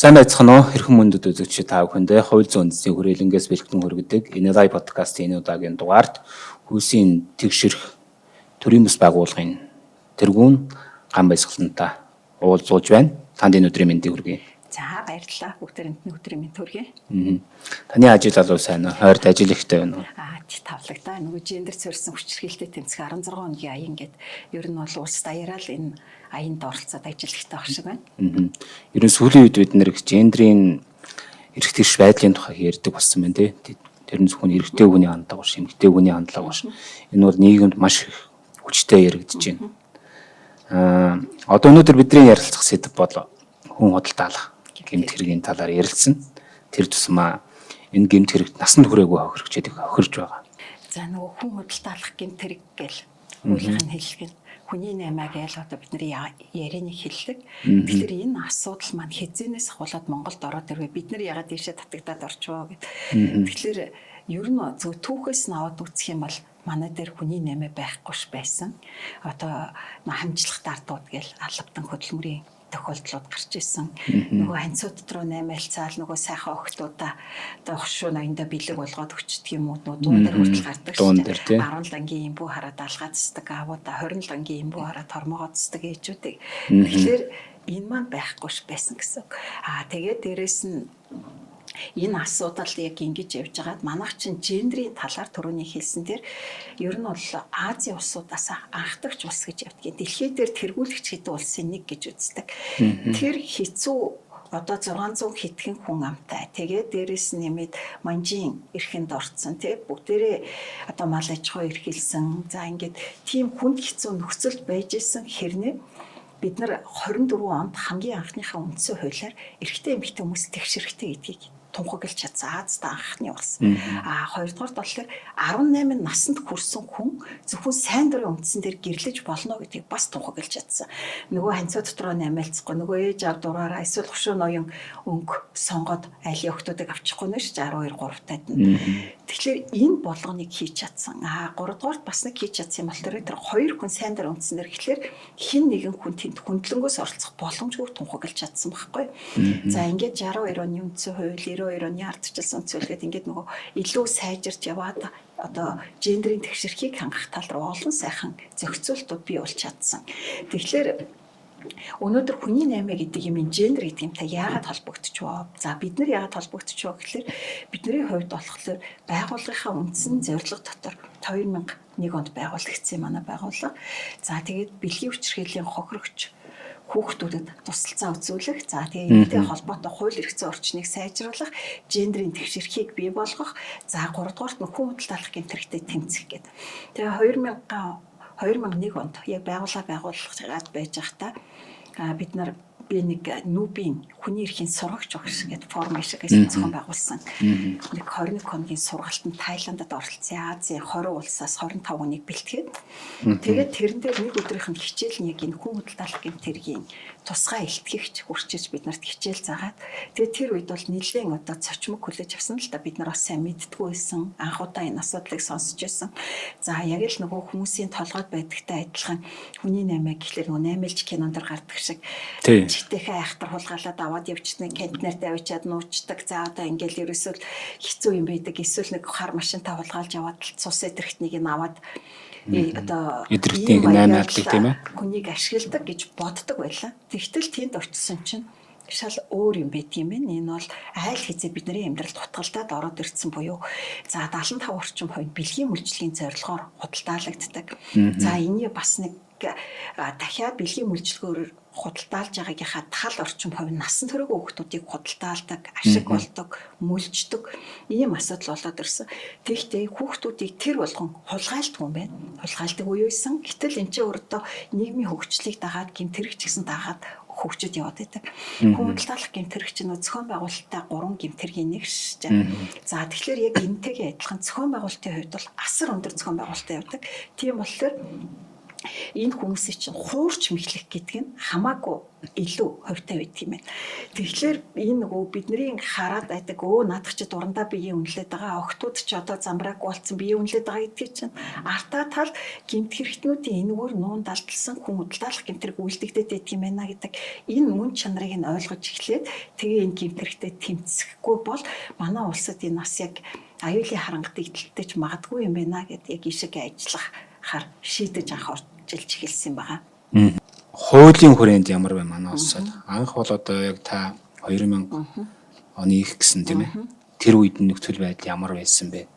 Сайн байцгаана уу? Хэрхэн мөндөд үзэгч та бүхэндээ хууль зүйн үндэсний хүрээлэнгээс бэлтгэн хүргэдэг NLI подкастын энэ удаагийн дугаард хүйсийн тэгшэрх төрийн бас байгууллагын тэргүүн ган баясгалантай уулзуулж байна. Танд энэ өдрийн мэндийг хүргэе. За, баярлалаа. Бүгдээрэнд нь өдрийн мэнд хүргэе. Таны ажил алуу сайн уу? Хойрт ажил ихтэй байна уу? Аа, тавлагдаа. Нөгөө гендер цорсон хүчирхийлэлтэй тэмцэх 16 хоногийн аян гээд ер нь бол улс даяараа л энэ аянд оролцоод ажил ихтэй байх шиг байна. Ер нь сүүлийн үед бид нэр гендрийн эрх тэгш байдлын тухай ярьдаг болсон байна тий. Тэр нь зөвхөн эрэгтэй хүний хандлага биш, эмэгтэй хүний хандлага биш. Энэ бол нийгэмд маш их хүчтэй яригдж байна. Одоо өнөөдөр бидний ярилцах сэдэв бол хүн худалдаалах гэмт хэргийн талаар ярилцсан. Тэр тусмаа энэ гэмт хэрэгт насанд хүрээгүй хохирогчдыг хохирж байгаа. За, нөгөө хүн худалдаалах гэмт хэрэг гэл хуулийнх нь хэллэг нь хүний наймаа гээл одоо бидний ярианы хэллэг. Тэгэхээр энэ асуудал маань хэзээнээс ахуулаад Монголд ороод ирвэ, бид нар ягаад ийшээ татагдаад орчвоо гэд. Тэгэхээр ер нь зөв түүхээс нь аваад үзэх юм бол манай дээр хүний наймаа байхгүй ш байсан. Одоо хамжлах дардууд гээл алавдан хөдөлмөрийн тохиолдлууд гарч исэн. Нөгөө ханцууд руу наймаалцаал нөгөө сайхан охтуудаа одоо хошуу ноёндоо бэлэг болгоод өчтдөг юм уу, нөгөө дуун дээр хүртэл гардаг шүү дээ. 10 лангийн имбүү хараад алгаацдаг аавуудаа, 20 лангийн имбүү хараад тормоогоцдог ээжүүдийг. Тэгэхээр энэ маань байхгүй ш байсан гэсэн. Аа, тэгээд дээрэс нь энэ асуудал яг ингэж явж байгаад манайх чинь гендрийн талаар түрүүний хэлсэн дээр ер нь бол Азийн улсуудаас анхдагч улс гэж явдаг. Дэлхий дээр тэргүүлэгч гэдэг улсын нэг гэж үздэг. Тэр хэцүү одоо 600 хэдхэн хүн амтай. Тэгээд дээрэс нь нэмээд манжийн эрхэнд орцсон тий, бүгдээрээ одоо мал аж ахуй эрхэлсэн. За, ингээд тийм хүнд хэцүү нөхцөлд байж исэн хэрнээ бид нар 24 онд хамгийн анхныхаа үндсэн хуулиар эрэгтэй эмэгтэй хүмүүс тэгш эрхтэй гэдгийг тунхаглаж чадсан Азад анхны улс. А хоёрдугаар болохоор 18 насанд хүрсэн хүн зөвхөн сайн дурын үндсэн дээр гэрлэж болно гэдгийг бас тунхаглаж чадсан. Нөгөө ханцуу дотроо наймаалцахгүй, нөгөө ээж аав дураараа эсвэл хошуу ноён өнгө сонгоод айлын охтуудыг авчихгүй нэ 62 3 таад нь. Тэгэхээр энэ болгоныг хийж чадсан. А гуравдугаарт бас нэг хийж чадсан юм болохоор тэр хоёр хүн сайн дурын үндсэн дээр гэхлээр хэн нэгэн хүн тэнд хүндлэнгөөс оролцох боломжгүй тунхаглаж чадсан байхгүй. За, ингээд 62 оны үндсэн хууль, 92 оны ардчилсан үндсэн ингээд нөгөө илүү сайжирч яваад одоо гендрийн тэгшэрхийг хангах тал руу олон сайхан зохицуултууд бий болж чадсан. Тэгэхээр өнөөдөр хүний наймаа гэдэг юм, энэ гендер гэдэг юмтай яагаад холбогдчихвоо? За, бид нар яагаад холбогдчихвоо гэхлээр бидний хувьд болохоор байгууллагынхаа үндсэн зорилго дотор 2001 онд байгуулагдсан манай байгууллага. За, тэгээд бэлгийн хүчирхийллийн хохирогч хүүхдүүдэд тусалцаа үзүүлэх, за, тэгээ энэтэй холбоотой хууль эрх зүйн орчныг сайжруулах, гендрийн тэгшэрхийг бий болгох, за, гуравдугаарт нь хүн худалдаалах гэмт хэрэгтэй тэмцэх гэдэг. Тэгээ 2001 онд яг байгууллага байгууллагад байж байхдаа бид нар би нэг нүүбийн хүний эрхийн сурагч багш гэдэг форум шиг зохион байгуулсан. Нэг 21 хоногийн сургалтанд Таиландд оролцсон. Азийн 20 улсаас 25 хүнийг бэлтгээд. Тэгээд тэрэн дээр нэг өдрийнх нь хичээл нь яг энэ хүн худалдаалах гэмт хэргийн тусгай илтгэгч хүрчиж бид нарт хичээл заагаад, тэгээд тэр үед бол нэлээд одоо цочмог хүлээж авсан л да, бид нар бас сайн мэддэггүй байсан. Анх удаа энэ асуудлыг сонсч байсан. За, яг л нөгөө хүмүүсийн толгойд байдагтай адилхан хүний наймаа гэхлээр нөгөө наймаалж кинон дэр гардаг шиг чигтэйхээ айхтар хулгайлаад аваад явчихсан, контейнер тавьчаад нуучдаг. За, одоо ингээл ерөөсөө хэцүү юм байдаг. Эсвэл нэг хар машинтаа хулгайлж аваад цус эдрэхтнийг нь аваад одоо эдрэхтнийг наймаалдаг, тийм ээ, хүнийг ашигладаг гэж боддог байлаа. Тэгтэл тэнд очисон чинь шал өөр юм байт юм байна. Энэ бол айл хэзээ бидний амьдралд хутгалдаад ороод ирсэн буюу за 75 орчим хувь бэлгийн үйлчлэгийн зорилгоор худалдаалагддаг. За, энэний бас нэг дахиад бэлгийн үйлчлэгээр худалдаалж байгаагийнхаа тал орчим хувь нь насан туршиг хүүхдүүдийг худалдаалдаг, ашиг болдог, мүлждэг ийм асуудал болоод ирсэн. Тэгэхдээ хүүхдүүдийг тэр болгон хулгайлдаг юм байна. Хулгайлдаг үе байсан. Гэтэл эн чинь өөртөө нийгмийн хөгжлийг дагаад, гэмт хэрэг ч гэсэн дагаад хөгжөд яваад байдаг. Хүн худалдаалах гэмт хэрэг чинь зохион байгуулалттай 3 гэмт хэргийн нэг шээ. За, тэгэхээр яг энэтэйгээ адилхан зохион байгуулалтын хувьд бол асар өндөр зохион байгуулалттай явдаг. Тийм болохоор Энэ хүмүүсийг чинь хуурч мэхлэх гэдэг нь хамаагүй илүү хувьтай байдаг юм байна. Тэгэхээр энэ нөгөө бидний хараад байдаг наадах чи дурандаа биеийн үнэлээд байгаа, охтууд ч одоо замбраагүй болсон биеийн үнэлээд байгаа гэдгийг чинь артаа тал гэмт хэрэгтнүүдийн энэгээр нуун далдалсан хүн худалдаалах гэмт хэрэг үйлдэгдээд байдаг юм байна гэдэг энэ мөн чанарыг нь ойлгож эхлээд тэгээ энэ гэмт хэрэгтэй тэмцэхгүй бол манай улсад энэ бас яг аюулын харанга дэгдэлтэж магадгүй юм байна гэд яг ишиг ажиллахаар шийдэж анх орчилж эхэлсэн байгаа. Хуулийн хүрээнд ямар бай манай улсад? Анх бол одоо яг та 2000 оны их гэсэн тийм ээ. Тэр үед нөхцөл байдал ямар байсан бэ?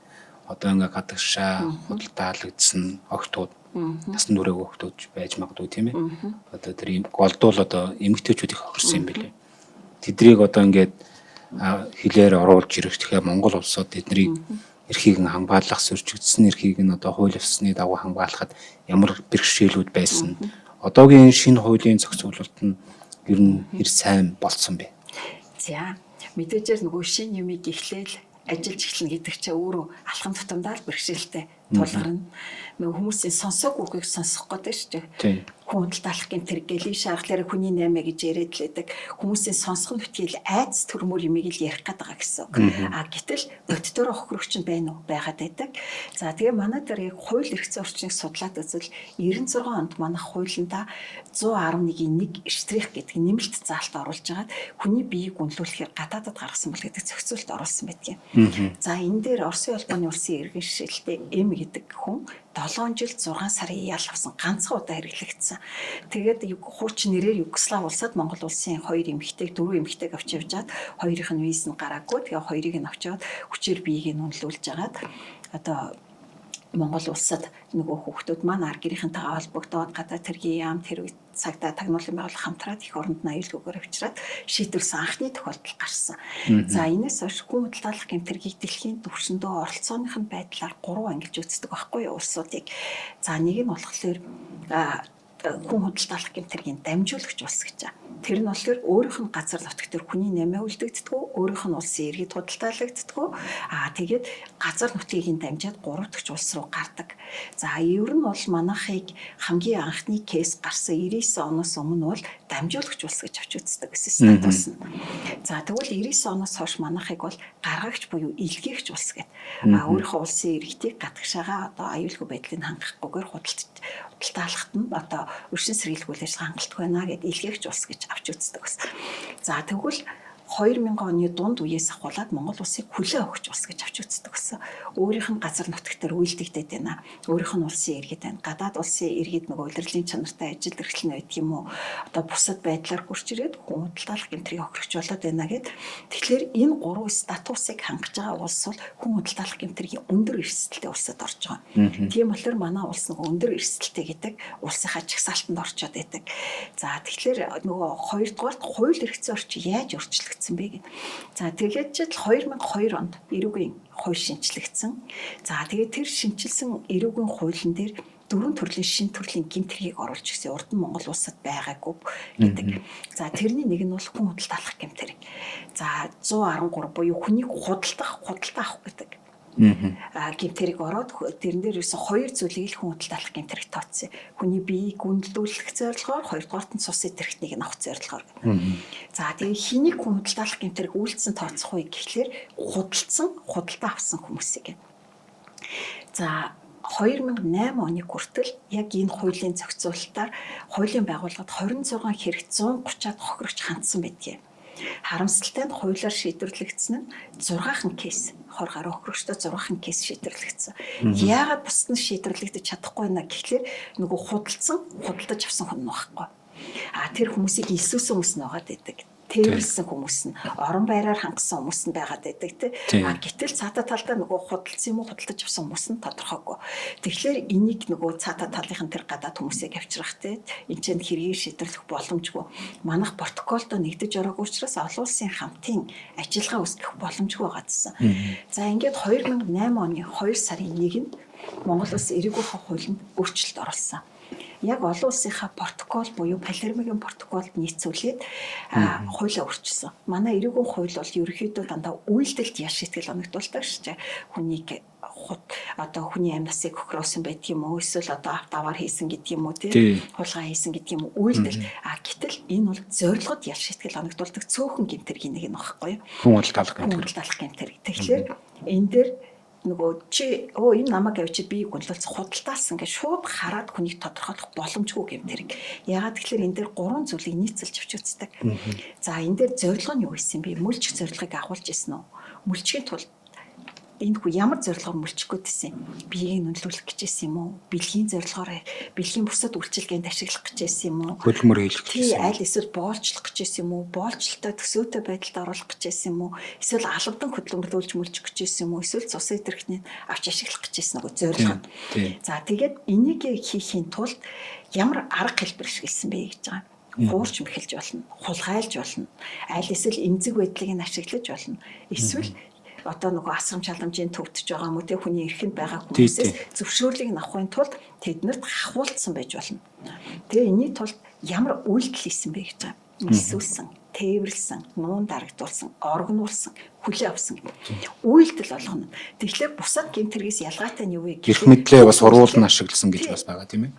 Одоо ингээ гадагшаа худалдаалагдсан охтууд, насан туршаагүй охтууд байж магадгүй тийм ээ. Одоо тэр голдуул одоо эмэгтэйчүүд их хохирсон юм билээ. Тэдрийг одоо ингээд хилээр оруулж ирэх, тэгэхээр Монгол улсад тэднийг эрхийг нь хамгаалах, сөржигдсэн эрхийг нь одоо хууль ёсны дагуу хамгаалахад ямар бэрхшээлүүд байсан. Одоогийн шинэ хуулийн зохицуулалт нь ер нь хэр сайн болцсон бэ? За, мэдээжээр нөгөө шинэ юмыг эхлээл ажиллаж эхэлнэ гэдэг чинь өөрөө алхам тутамдаа л бэрхшээлтэй тулгарна. Нөгөө хүмүүсийн сонсоог үгийг сонсох гэдэг шүү дээ. Хүн худалдаалах гэмт хэрэг гээл шаардлаараа хүний 8 гэж яриад л байдаг. Хүмүүсийн сонсох нь битгийл айц төрмөр юмыг л ярих гээд байгаа гэсэн үг. А гэтэл боддороо хохирогч нь байна уу? Байгаад байдаг. За тэгээ манай дээр яг хууль эрх зүйн орчныг судлаад үзвэл 96 онд манайх хуулиндаа 111-ийн 1 штрих гэдэг нэмэлт заалт оруулж агаад хүний биеийг үнэлүүлэхээр гадаадад гаргасан бол гэдэг зохицуулт оруулсан байдаг юм. За энэ дээр Оросын холбооны улсын иргэн шилтэй М гэдэг хүн 7 жил 6 сарын ял авсан, ганцхан удаа хэрэглэгдсэн. Тэгээд хуучин нэрээр Югослав улсад Монгол улсын 2 эмэгтэйг 4 эмэгтэйг авч явжгаад хоёрын нь виз нь гараагүй. Тэгээ хоёрыг нь авчиад хүчээр биеийг нь үнэлүүлж агаад одоо Монгол улсад нөгөө хүүхдүүд маань ар гэрийнхэнтэйгээ холбогдоод гадаад хэргийн яам тэр үед цагдаа тагнуулын байгууллага хамтраад их оронд нь аюулгүйгээр авчираад шийдвэрсэн анхны тохиолдол гарсан. За энэс хойш хүн худалдаалах гэмт хэргийг дэлхийн түвшиндөө оролцооных нь байдлаар 3 ангилж үздэг байхгүй юу улсуудыг. За нэг нь болохоор хүн худалдаалах гэмт хэргийн дамжуулагч улс гэж байгаа. Тэр нь болохоор өөрийнх нь газар нутаг дээр хүний нэмээ үлдэгддэггүй, өөрийнх нь улсын иргэд худалдаалагддаггүй. Аа тэгээд газар нутгийг нь дамжаад 3 дахь улс руу гардаг. За ер нь бол манайхыг хамгийн анхны кейс гарсан 99 оноос өмнө бол дамжуулагч улс гэж авч үздэг гэсэн статус нь. За тэгвэл 99 оноос хойш манайхыг бол гаргагч буюу илгээгч улс гэдэг. А өөрийнхөө улсын иргэдийг гадагшаага одоо аюулгүй байдлыг хангахгүйгээр худалдаалахад нь одоо өршин сэргийлэх үйл ажиллагаа хангалтгүй байна гэд илгээгч улс гэж авч үздэг бас. За тэгвэл 2000 оны дунд үеэс ахуулаад Монгол улсыг хүлээн авахч улс гэж авч үздэг гэсэн. Өөрийнх нь газар нутаг дээр үйлдэгдээд байна. Өөрийнх нь улсын иргэд байна. Гадаад улсын иргэд нөгөө улирлын чанартай ажил эрхлэн байдаг юм уу? Одоо бусад байдлаар хурч ирээд хүн худалдаалах гэмтрийг хохирогч болоод байна гэд. Тэгэхээр энэ гурван статусыг хангаж байгаа улс бол хүн худалдаалах гэмтрийн өндөр эрсдэлтэй улсад орж байгаа. Тийм болохоор манай улс нөгөө өндөр эрсдэлтэй гэдэг улсынхаа чагсаалтанд орчоод байдаг. За тэгэхээр нөгөө хоёрдугаарт хууль эрх зүйн орчин яаж өөрчлөгдсөн бэ гэх. За тэгээд ч 2002 онд эрүүгийн хууль шинчлэгдсэн. За тэгээд тэр шинчилсэн эрүүгийн хуулийн дээр дөрвөн төрлийн шин төрлийн гэмт хэргийг оруулж ирсэн. Урд нь Монгол улсад байгаагүй гэдэг. За тэрний нэг нь бол хүн худалдаалах гэмт хэрэг. За 113 буюу хүнийг худалдах, худалдаа авах гэдэг. Гэмт хэрэг ороод тэрэн дээр ерөөсөн хоёр зүйлийг л хүн худалдаалах гэмт хэрэг тооцсон. Хүний биеийг гүндлүүлэх зорилгоор, хоёрдугаарт нь цус эдэрхтнийг нь авах зорилгоор. За тэгээ хэнийг хүн худалдаалах гэмт хэрэг үйлдсэн тооцох вэ гэхлээр худалдсан, худалдаа авсан хүмүүсийг. За 2008 оны хүртэл яг энэ хуулийн зохицуулалтаар хуулийн байгууллагад 26 хэрэг 130-аад хохирогч хандсан байдгийг. Харамсалтай нь хуулиар шийдвэрлэгдсэн нь 6хан кейс, 20 гаруй хохирогчтой 6хан кейс шийдвэрлэгдсэн. Яагаад бусд нь шийдвэрлэгдэж чадахгүй байна гэхлээр нөгөө худалдсан, худалдаж авсан хүн нь байхгүй. А тэр хүмүүсийг илсүүлсэн хүмүүс нь байгаа гэдэг. Тээвэрлсэн хүмүүс нь, орон байраар хангасан хүмүүс нь байгаад байдаг тий. А гэтэл цаата талдаа нөгөө худалдсан юм уу худалдаж авсан хүмүүс нь тодорхойгүй. Тэгэхээр энийг нөгөө цаата талынхын тэр гадаад хүмүүсийг авчрах тий. Энд чинь хэргийг шийдвэрлэх боломжгүй. Манайх протоколдоо нэгдэж ороогүй учраас олон улсын хамтын ажиллагаа үүсгэх боломжгүй байгаа гэсэн. За ингээд 2008 оны 2 сарын 1-нд Монгол улс эрэгүүхэн хуулинд өөрчлөлт оруулсан. Яг олон улсынхаа протокол буюу Палермогийн протоколд нийцүүлээд хуулиа өөрчилсөн. Манай эрэгүүн хууль бол ерөнхийдөө дандаа үйлдэлт ял шийтгэл оногдуулдаг шүү дээ. Хүнийг Одоо хүний амнасыг хохироосон байдаг юм уу? Эсвэл одоо авт аваар хийсэн гэдэг юм уу тий? Хулгай хийсэн гэдэг юм уу? Үйлдэл. А гэтэл энэ бол зорилгод ял шийтгэл оногдуулдаг цөөхөн гэмт хэргийн нэг нь багхгүй юу? Хүн худалдаалах гэмт хэрэг. Худалдаалах гэмт хэрэг. Тэгэхээр энэ дээр нөгөө чи өө энэ намайг авчид би гүнлэлц худалдаалсан гэж шууд хараад хүнийг тодорхойлох боломжгүй гэмт хэрэг. Яагаад гэхээр энэ дээр гурван зүйлийг нийцэлж авч үздэг. За энэ дээр зорилго нь юу байсан бэ? Мөлжих зорилгыг агуулж ирсэн үү? Мөлжихийн тулд энэ хүү ямар зорилгоор мөлчих гээд байсан юм? Биеийг нөлөөлөх гэж байсан юм уу? Бэлгийн зорилгоор бэлгийн бусад үйлчилгээнд ашиглах гэж байсан юм уу? Хөдөлмөр хийлгэх гэж байсан. Аль эсвэл боолчлох гэж байсан юм уу? Боолчлолтой төсөөтэй байдалд оруулах гэж байсан юм уу? Эсвэл алавдан хөдөлмөрлүүлж мөлчих гэж байсан юм уу? Эсвэл цус идэрэхний авч ашиглах гэж байсан нөгөө зорилго. За тэгээд энийг хийхийн тулд ямар арга хэлбэр ашигласан бэ гэж байгаа юм. Хуурч мэхэлж болно, хулгайлж болно, аль эсвэл эмзэг байдлыг нь ашиглаж болно. Эсвэл одоо нөгөө асрамж халамжийн төвдөж байгаа юм уу те хүний эрхэнд байгаа хүмүүсээс зөвшөөрлийг нь авахын тулд тэднэрт хахуулсан байж болно. Тэгээ энэний тулд ямар үйлдэл хийсэн бэ гэж байгаа. Эсвэл тээвэрлсэн, нуун дарагдуулсан, орогнуулсан, хүлээ авсан үйлдэл болгоно. Тэгэхээр бусад гэмт хэрэгээс ялгаатай нь юу вэ гэхээр эрх мэдлээ бас урвуулна ашигласан гэж бас байгаа тийм ээ.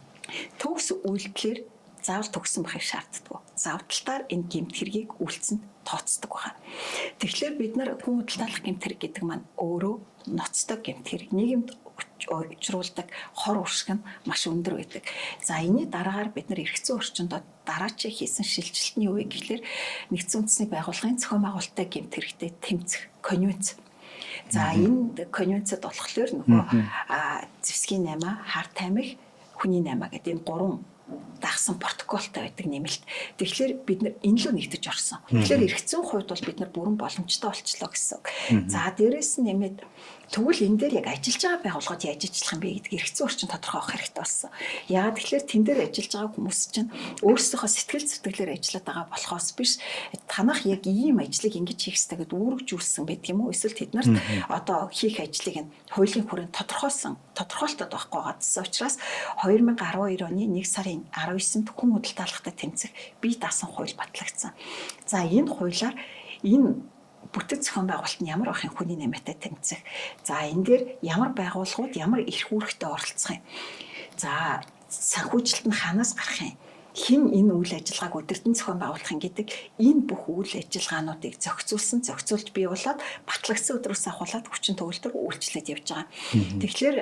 Төгс үйлдэлээр заавал төгссөн байхыг шаарддаг. Завдалтаар энэ гэмт хэргийг үйлцэнд тооцдог байна. Тэгэхээр бид нар хүн худалдаалах гэмт хэрэг гэдэг маань өөрөө ноцтой гэмт хэрэг. Нийгэмд учруулдаг хор уршиг нь маш өндөр байдаг. За энэний дараагаар бид нар эрх зүйн орчинд дараачийн хийсэн шилжилт нь юу вэ гэхлээр нэгдсэн үндэсний байгууллагын зохион байгуулалттай гэмт хэрэгтэй тэмцэх конвенц. За энэ конвенцэд болохоор нөгөө зэвсгийн 8, хар тамхи, хүний 8 гэдэг энэ гурван дагсан протоколтой байдаг нэмэлт. Тэгэхээр бид нар энэ лөө нэгдэж орсон. Тэгэхээр эрх зүйн хувьд бол бид нар бүрэн боломжтой болчлоо гэсэн үг. За дээрээс нь нэмээд тэгвэл энэ дээр яг ажиллаж байгаа байгууллагууд яаж ажиллах юм бэ гэдгийг эрх зүйн орчин тодорхой авах хэрэгтэй болсон. Яагаад тэгэхээр тэн дээр ажиллаж байгаа хүмүүс чинь өөрсдийнхөө сэтгэл зүтгэлээр ажиллаад байгаа болохоос биш танах яг ийм ажлыг ингэж хийх ёстой гэдээ үүрэгжүүлсэн байдаг юм уу? Эсвэл тэд нарт одоо хийх ажлыг нь хуулийн хүрээнд тодорхойлсон тодорхойлолтод байхгүй байгаа. Учраас 2012 оны 1 сарын 19-нд хүн худалдаалахтай тэмцэх бие даасан хууль батлагдсан. За энэ хуулиар энэ бүтэц зохион байгуулалт нь ямар байх юм хүний нэмэтэй тэмцэх. За энэ дээр ямар байгууллагууд ямар эрх үүрэгтэй оролцох юм. За санхүүжилт нь хаанаас гарах юм? Хэн энэ үйл ажиллагааг удирдан зохион байгуулах юм гэдэг энэ бүх үйл ажиллагаануудыг зохицуулсан, зохицуулж бий болоод батлагдсан өдрөөс ахуулаад хүчин төгөлдөр үйлчлээд явж байгаа. Тэгэхээр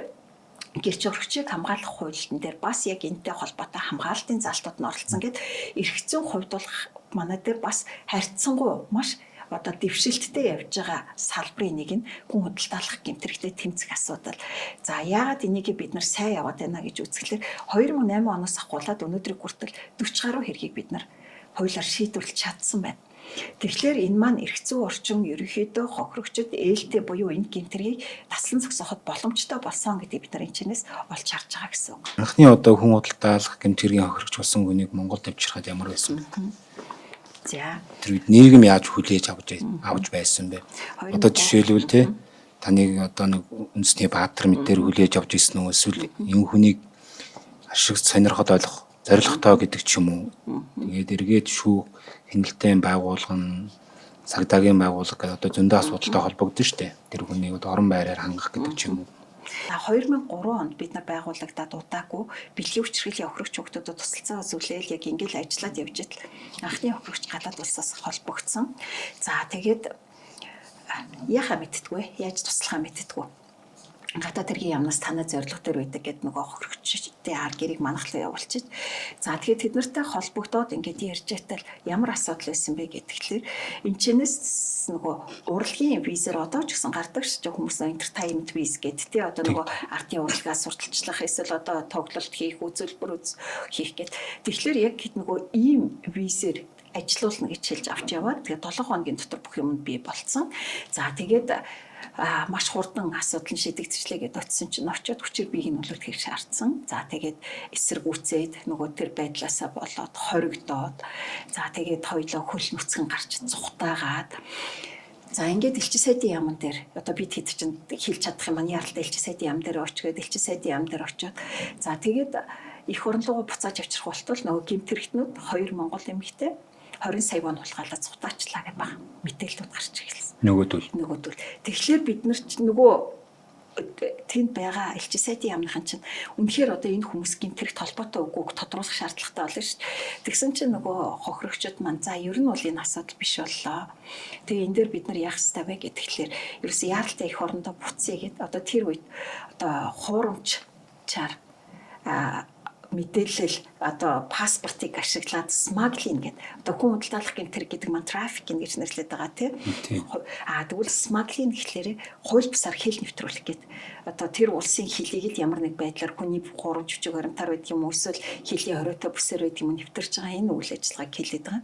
гэрч өргөчийг хамгаалах хуульн дээр бас яг энэтэй холбоотой хамгаалтын залтууд нь оролцсон гэд эрх зүйн хувьд бол манай дээр бас харьцангуй маш одоо дэвшилттэй явж байгаа салбарын нэг нь хүн худалдаалах гэмт хэрэгтэй тэмцэх асуудал. За яагаад энийг бид нар сайн яваад байна гэж үзэхлээр 2008 оноос ахуулаад өнөөдрийг хүртэл 40 гаруй хэргийг бид нар хуулиар шийдвэрлэж чадсан байна. Тэгэхээр энэ маань эрх зүйн орчин ерөнхийдөө хохирогчд ээлтэй буюу энэ гэмт хэргийг таслан зогсооход боломжтой болсон гэдгийг бид нар энэ чинээс олж харж байгаа гэсэн үг. Анхны одоо хүн худалдаалах гэмт хэргийн хохирогч болсон хүнийг Монголд авчирхад ямар байсан бэ? За. Тэр үед нийгэм яаж хүлээж авч байсан бэ? Одоо жишээлбэл те таныг одоо нэг үндэсний баатар мэдээр хүлээж авч ирсэн үү? Эсвэл энэ хүнийг ашиг сонирхол ойлгох зорилготой гэдэг ч юм уу. Тэгээд эргээд шүүх хяналтын байгууллага нь цагдаагийн байгууллага гэдэг одоо зөндөө асуудалтай холбогдсон шүү дээ. Тэр хүнийг одоо орон байраар хангах гэдэг ч юм уу. 2003 онд бид нар байгуулагдаад удаагүй бэлгийн хүчирхийллийн охирогч хүүхдүүдэд тусалцаа үзүүлээл яг ингээл ажиллаад явж идэл анхны охирогч гадаад улсаас холбогдсон. За тэгээд яхаа мэдтгүй, яаж туслахаа мэдтгүй. Гадаад хэргийн яамнаас танай зорилго дээр байдаг гэдэг нөгөө хөрөгчтэй ар гэрийг манах руу явуулчих. За тэгэхээр тэд нартай холбогдоод ингээд ярьж байтал ямар асуудал байсан бэ гэдэгтлэр энэ чинээс нөгөө урлагийн визээр одоо ч гэсэн гардаг ш чинь хүмүүс entertainment виз гэдэг тий одоо нөгөө ардын урлагаас сурталчлах эсвэл одоо тоглолт хийх, үзүүлбэр хийх гэд. Тэгэхээр яг нөгөө ийм визээр ажилуулна гэж хэлж авч яваад тэгээд 7 хоногийн дотор бүх юм бий болцсон. За тэгээд маш хурдан асуудал нь шийдэгдчихлээ гэдээ очисон чинь очиод хүчээр биеийг нь нөлөөлөхийг шаардсан. За тэгээд эсэргүүцээд нөгөө тэр байдлаасаа болоод хоригдоод за тэгээд хоёлоо хөл нүцгэн гарч зүхтаагаад за ингээд элчин сайдын яамн дээр одоо бид хэд чинь хэлж чадах юм маань яралтай элчин сайдын яам дээр очиод элчин сайдын яам дээр очиод за тэгээд их орон руугаа буцааж авчрах болтол нөгөө гэмт хэрэгтнүүд хоёр монгол эмэгтэй 20 сая вон хулгайлаад цутаачлаа гэдэг баг мэдээллүүд гарч эхэлсэн. Нөгөөдөл. Тэгэхээр бид нар ч нөгөө Тэнд байгаа элчин сайдын яамныхан чинь үнэхээр одоо энэ хүмүүс гэмт хэрэгт холбоотой үгүйг тодруулах шаардлагатай болно шүү дээ. Тэгсэн чинь нөгөө хохирогчд маань за ер нь бол энэ асуудал биш боллоо. Тэгээ энэ дээр бид нар яах ёстой вэ гэхлээр ерөөсөө яаралтай их орондоо буцъя гэд одоо тэр үед одоо хуурамчаар мэдээлэл одоо паспортыг ашиглаад smuggling гэдэг одоо хүн худалдаалах гэмт хэрэг гэдэг маань trafficking гэж нэрлэдэг байгаа тийм. Тэгвэл smuggling гэхлээр хууль бусаар хэл нэвтрүүлэх гээд одоо тэр улсын хөлийг л ямар нэг байдлаар хүний хуурамч хүчиг баримтаар байдаг юм уу эсвэл хөлийн хориотой бүсээр байдаг юм уу нэвтэрч байгаа энэ үйл ажиллагааг хэлээд байгаа.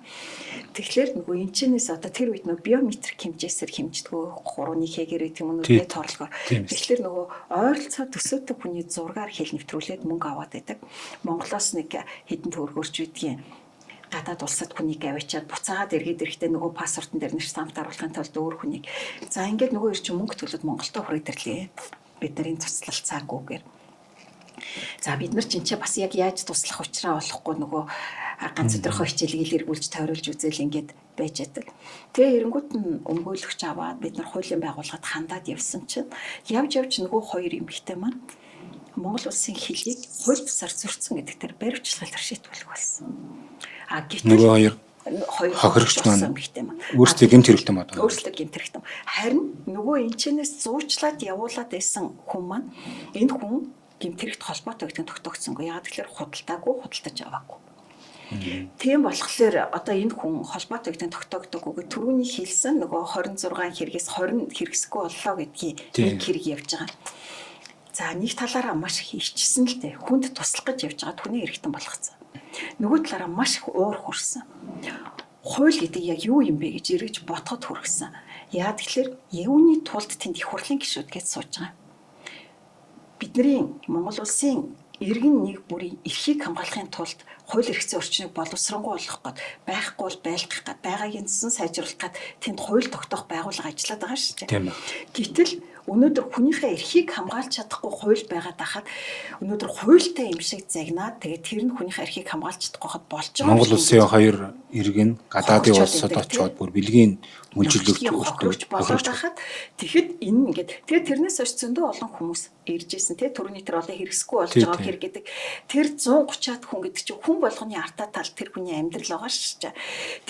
Тэгэхээр нөгөө энэчнээс одоо тэр үед нөгөө биометрик хэмжээсээр хэмждэггүй хурууны хэгээр гэдэг юм уу нүдний торлогоор. Тэгэхээр нөгөө ойролцоо төсөөтэй хүний зургаар хэл нэвтрүүлээд мөнгө аваад байдаг. Монголоос нэг хэдэн төгрөгөөрч байдгийн гадаад улсад хүнийг аваачаад буцаагаад эргээд ирэхдээ нөгөө паспортон дээр нь штамп даруулахын тулд өөр хүнийг. За ингээд нөгөө ир чинь мөнгө төлөөд Монголдо хүрээд ирлээ. Бид нарын туслалцаагүйгээр. За бид нар чинь ч бас яг яаж туслах учраа олохгүй нөгөө ганц өдрийнхөө хичээлийг эргүүлж тойруулж үзэл ингээд байж байдаг. Тэгээ эренгүүт нь өмгөөлөгч аваад бид нар хуулийн байгууллагад хандаад явсан чинь явж явж нөгөө хоёр эмэгтэй маань Монгол улсын хөлийг хууль бусаар зөрчсөн гэдэг тэр баримтчилгаалаар шийтгүүлэх болсон. А гэтэл нөгөө хоёр хоёр хохирогч маань эмэгтэй маань өөрсдөө гэмт хэрэгтэй мод. Өөрсдөө гэмт хэрэгтэй. Харин нөгөө энэчнээс зуучлаад явуулаад байсан хүн маань энэ хүн гэмт хэрэгт холбоотой гэдэг нь тогтоогдсонгүй. Яагаад гэхээр худалдаагүй, худалдаж аваагүй. Тийм болохоор одоо энэ хүн холбоотой гэдэг нь тогтоогдоогүй. Түрүүний хэлсэн нөгөө 26 хэрэгээс 20 хэрэгсэхгүй боллоо гэдгийг нэг хэрэг явж байгаа. За нэг талаараа маш их ичсэн л дээ. Хүнд туслах гэж явж байгаа түүний эргэтэн болгоцсон. Нөгөө талаараа маш их уур хүрсэн. Хууль гэдэг яг юу юм бэ гэж эргэж ботход хүргэсэн. Яа тэгэхээр юуны тулд тэнд их хурлын гишүүд гэж сууж байгаа. Бидний Монгол улсын иргэн нэг бүрийн эрхийг хамгаалахын тулд хууль эрх зүйн орчныг боловсронгуй болгох гээд байхгүй бол байлгах гээд байгаагийн цэсэн сайжруулах гээд тэнд хууль тогтоох байгууллага ажиллаад байгаа шүү дээ. Гэтэл өнөөдөр хүнийхээ эрхийг хамгаалж чадахгүй хууль байгаад байхад өнөөдөр хуультай юм шиг загнаад тэгээд тэр нь хүнийхээ эрхийг хамгаалж чадахгүй хад болж байгаа. Монгол улсын хоёр иргэн гадаадын улсад очиод бүр бэлгийн мүлжирлөгч хохирогч болоод байхад тэгэхэд энэ ингээд тэгээд тэрнээс хойш зөндөө олон хүмүүс ирж исэн тий түрүүний тэр олон хэрэгсэхгүй болж байгаа хэр гэдэг тэр 130-аад хүн гэдэг чинь хүн болгоны артаа тал тэр хүний амьдрал байгаа шүү дээ.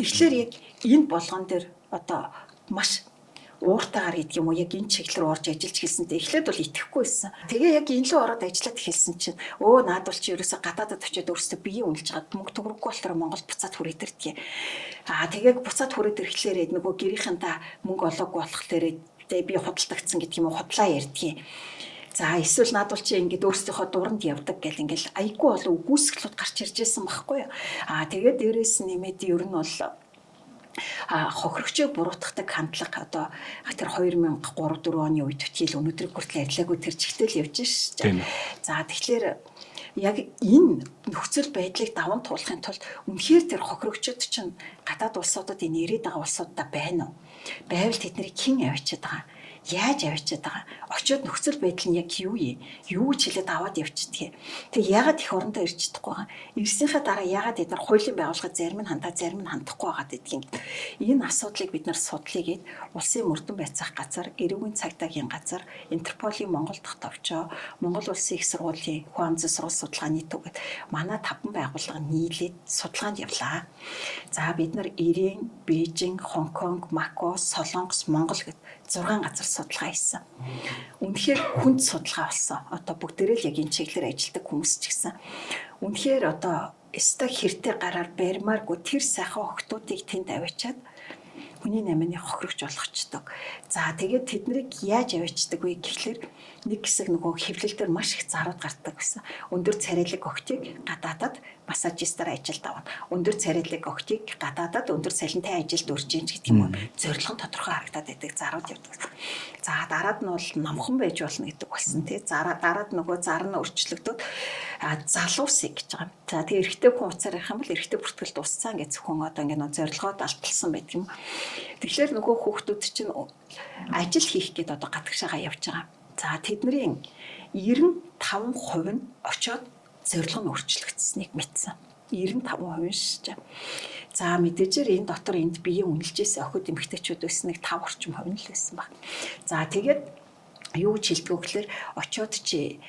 Тэгэхээр яг энэ болгон дээр одоо маш ууртайгаар гэдэг юм уу яг энэ чиглэл рүү орж ажиллаж эхэлсэнтэй эхлээд бол итгэхгүй байсан. Тэгээ яг энэ лөө ороод ажиллаад эхэлсэн чинь өө наад бол чи ерөөсө гадаадад очиод өөрсдөө биеийн үнэлж чад мөнгө төгрөггүй болохоор Монгол буцаад хүрээд ирдгээ. Аа тэгээ буцаад хүрээд ирэхлээрээ нөгөө гэрийнхэнтэй мөнгө олоогүй болохоор тэгээ би худалдагдсан гэдэг юм уу худлаа ярьдгийг. За эсвэл наад бол чи ингээд өөрсдийнхөө дуранд явдаг гэл ингээл айгүй олон үгүйсгэлүүд гарч ирж байсан байхгүй юу. Аа тэгээд дээрээс нь нэмээд ер нь бол хохирогчийг буруутгадаг хандлага одоо тэр 2003 4 оны үед төтгийл өнөөдрийг хүртэл арилаагүй тэр чигтэл явж шээ. За тэгэхээр яг энэ нөхцөл байдлыг даван туулахын тулд үнэхээр тэр хохирогчид чинь гадаад улсуудад энэ ирээд байгаа улсуудаа байна уу? Байвал тэднийг хэн авчиад байгаа? Яаж авчиад байгаа? Очиод нөхцөл байдал нь яг юу юм? Юу ч хэлээд аваад явчихдаг юм. Тэг яагаад их орондоо ирж чадахгүй байгаа? Ирсэнийхээ дараа яагаад эдгээр хуулийн байгууллагад зарим нь хандаа, зарим нь хандахгүй байгаа гэдгийг энэ асуудлыг бид нар судлаа гээд улсын мөрдөн байцаах газар, эрүүгийн цагдаагийн газар, Интерполийн Монгол дахь товчоо, Монгол Улсын их сургуулийн хүн ам зүйн сургууль судалгааны төв гээд манай таван байгууллага нийлээд судалгаанд явлаа. За бид нар Ирэн, Бээжин, Хонконг, Мако, Солонгос, Монгол гэд 6 газар судалгаа хийсэн. Үнэхээр хүнд судалгаа болсон. Одоо бүгдээрээ л яг энэ чиглэлээр ажилладаг хүмүүс ч гэсэн. Үнэхээр одоо өстой хэртэй гараар барьмааргүй тэр сайхан охтуудыг тэнд аваачаад хүний намны хохирогч болгочдөг. За тэгээд тэднийг яаж аваачдаг вэ гэхлээр нэг хэсэг нөгөө хэвлэл дээр маш их зарууд гардаг гэсэн. Өндөр царайлаг охтыг гадаадад массажистаар ажилд авна. Өндөр царайлаг охтыг гадаадад өндөр цалинтай ажилд үрж ийн гэдэг юм уу. Зорилго нь тодорхой харагдаад байдаг зарууд явдаг. За дараад нь бол намхан байж болно гэдэг болсон тий. Дараад нөгөө зар нь өөрчлөгдөд залуусыг гэж байгаа юм. За тэгээ эрэгтэй хүн уцаар ярих юм бол эрэгтэй бүртгэл дууссан гэж зөвхөн одоо ингээ нөө зорилгоод алталсан байдаг юм. Тэгэхээр нөгөө хүүхдүүд чинь ажил хийх гээд одоо гадагшаага явж байгаа. За тэдний 95% нь очоод зорилго нь өөрчлөгдсөнийг мэдсэн. 95% шээ. За мэдээжээр энэ дотор энд биеийн үнэлжээс охид эмэгтэйчүүд байсан нэг 5 орчим хувь нь л байсан баг. За тэгээд Юу гэж хэлдэг вэ гэхээр очиод чи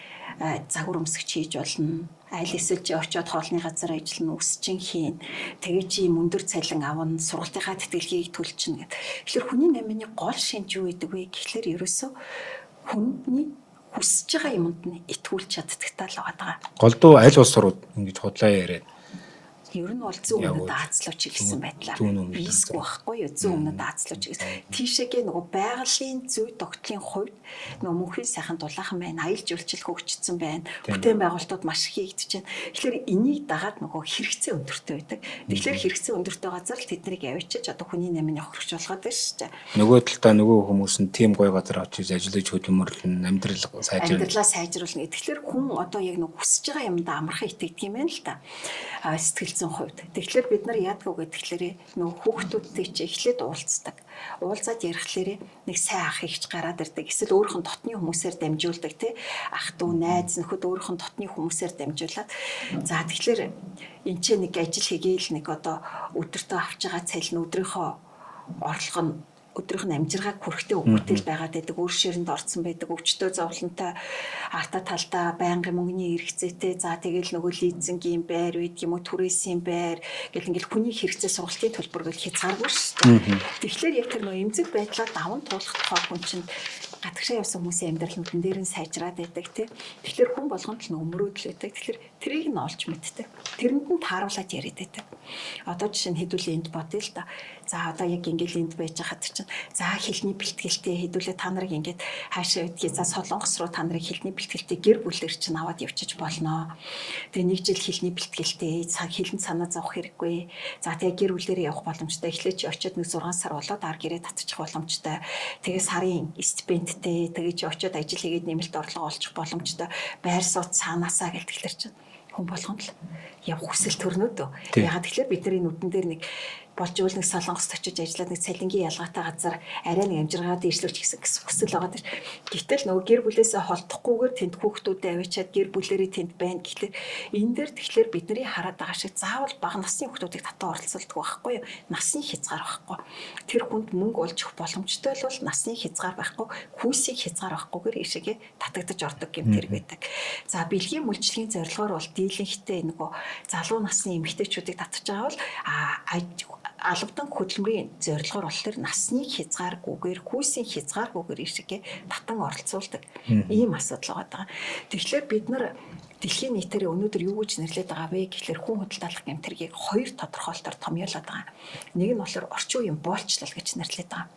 загвар өмсгч хийж болно. Аль эсвэл чи очиод хоолны газар ажиллана, үс чин хийн. Тэгээ чи юм өндөр цалин авна, сургалтынхаа тэтгэлгийг төлчихнө гэд. Тэгэхээр хүний намны гол шинж юу гэдэг вэ гэхлээр ерөөсөө хүний хүсэж байгаа юмд нь итгүүлж чаддагтаа л байгаа. Голдуу аль улс руу ингэж худлаа яриад Ер нь бол зүүн өмнөд Аз руу чиглэсэн байдлаар риск байхгүй юу? Зүүн өмнөд Аз руу чиглэсэн. Тийшээгээ нөгөө байгалийн зүй тогтлын хувьд нөгөө мөнхийн сайхан дулаахан байна, аялал жуулчлал хөгжсөн байна, бүтээн байгуулалтууд маш их хийгдэж байна. Тэгэхээр энийг дагаад нөгөө хэрэгцээ өндөртэй байдаг. Тэгэхээр хэрэгцээ өндөртэй газар л тэднийг авчиж одоо хүний наймын хохирогч болгоод байна шүү дээ. Нөгөө талдаа нөгөө хүмүүс нь тийм гоё газар очиж ажиллаж хөдөлмөрлөн, амьдрал сайжруулна. Амьдралаа сайжруулна. Тэгэхээр хүн одоо яг нөгөө хүсэж байгаа юмдаа амархан итгэдэг юм байна л та. А сэтгэл зүйн хувьд. Тэгэхээр бид нар яадаг вэ гэхлээрээ нөгөө хүүхдүүдтэй чи эхлээд уулздаг. Уулзаад ярихлаарэ нэг сайн ах ихч гараад ирдэг. Эсвэл өөрийнх нь дотны хүмүүсээр дамжуулдаг тий. Ах дүү, найз, нөхөд өөрийнх нь дотны хүмүүсээр дамжуулаад за тэгэхээр энэ ч нэг ажил хийгээл нэг одоо өдөртөө авч байгаа цалин өдрийнхөө орлого нь өдрийнх нь амжиргааг хүрэхтэй өгөхтэй л байгаад байдаг. Өөр ширэнд орцсон байдаг. Өвчтөө зовлонтой арта талдаа байнгын мөнгөний хэрэгцээтэй. За тэгэл нөгөө лизингийн байр үйд юм уу, түрээсийн байр гэл ингээл хүний хэрэгцээ сургалтын төлбөр гэл хязгааргүй шүү дээ. Тэгэхээр яг тэр нөгөө эмзэг байдлаа даван туулах тухай хүн чинь гадагшаа явсан хүмүүсийн амьдрал нүдэн дээр нь сайжраад байдаг тий. Тэгэхээр хүн болгонд л нөгөө мөрөөдөл байдаг. Тэгэхээр тэрийг нь олж мэддэг. Тэрэнд нь тааруулаад яриад байдаг. Одоо жишээ нь хэдүүлээ энд бодъё л да. За одоо яг ингээл энд байж хахад чинь за хэлний бэлтгэлтэй хэдүүлээ та нарыг ингээд хаашаа гэдгийг за Солонгос руу та нарыг хэлний бэлтгэлтэй гэр бүлээр чинь аваад явчих болно. Тэгээ нэг жил хэлний бэлтгэлтэй цаг хэлэн санаа зовох хэрэггүй. За тэгээ гэр бүлээрээ явах боломжтой. Эхлээд чи очиод нэг 6 сар болоод ар гэрээ татчих боломжтой. Тэгээ сарын стипендтэй тэгээ чи очиод ажил хийгээд нэмэлт орлого олчих боломжтой. Байр сууц цаанаасаа гэл тэгэхээр чинь хүн болгоно л явах хүсэл төрнөө дөө. Ягаад тэгэхээр бид нар энэ нүдэн дээр нэг болж ивэл нэг Солонгост очиж ажиллаад нэг цалингийн ялгаатай газар арай нэг амжиргаа дээшлүүлчих гэсэн хүсэл байгаа дэр. Гэтэл нөгөө гэр бүлээсээ холдохгүйгээр тэнд хүүхдүүдээ аваачаад гэр бүлэрээ тэнд байна гэхлээр энэ дээр тэгэхээр бидний хараад байгаа шиг заавал бага насны хүүхдүүдийг татан оролцуулдаг байхгүй юу? Насны хязгаар байхгүй. Тэр хүнд мөнгө олж өгөх боломжтой л бол насны хязгаар байхгүй, хүүсийг хязгаар байхгүйгээр ийшээгээ татагдаж ордог юм тэр байдаг. За бэлгийн үйлчлэгийн зорилгоор бол дийлэнхтэй нөгөө залуу насны эмэгтэйчүүдийг татж байгаа бол албадан хөдөлмөрийн зорилгоор болохоор насны хязгааргүйгээр, хүйсийн хязгааргүйгээр ийшээгээ татан оролцуулдаг ийм асуудал байгаа. Тэгэхээр бид нар дэлхийн нийтээр өнөөдөр юу гэж нэрлэдэг байгаа вэ гэхлээр хүн худалдаалах гэмтэргийг хоёр тодорхойлолтоор томьёолоод байгаа. Нэг нь болохоор орчин үеийн боолчлол гэж нэрлэдэг байгаа.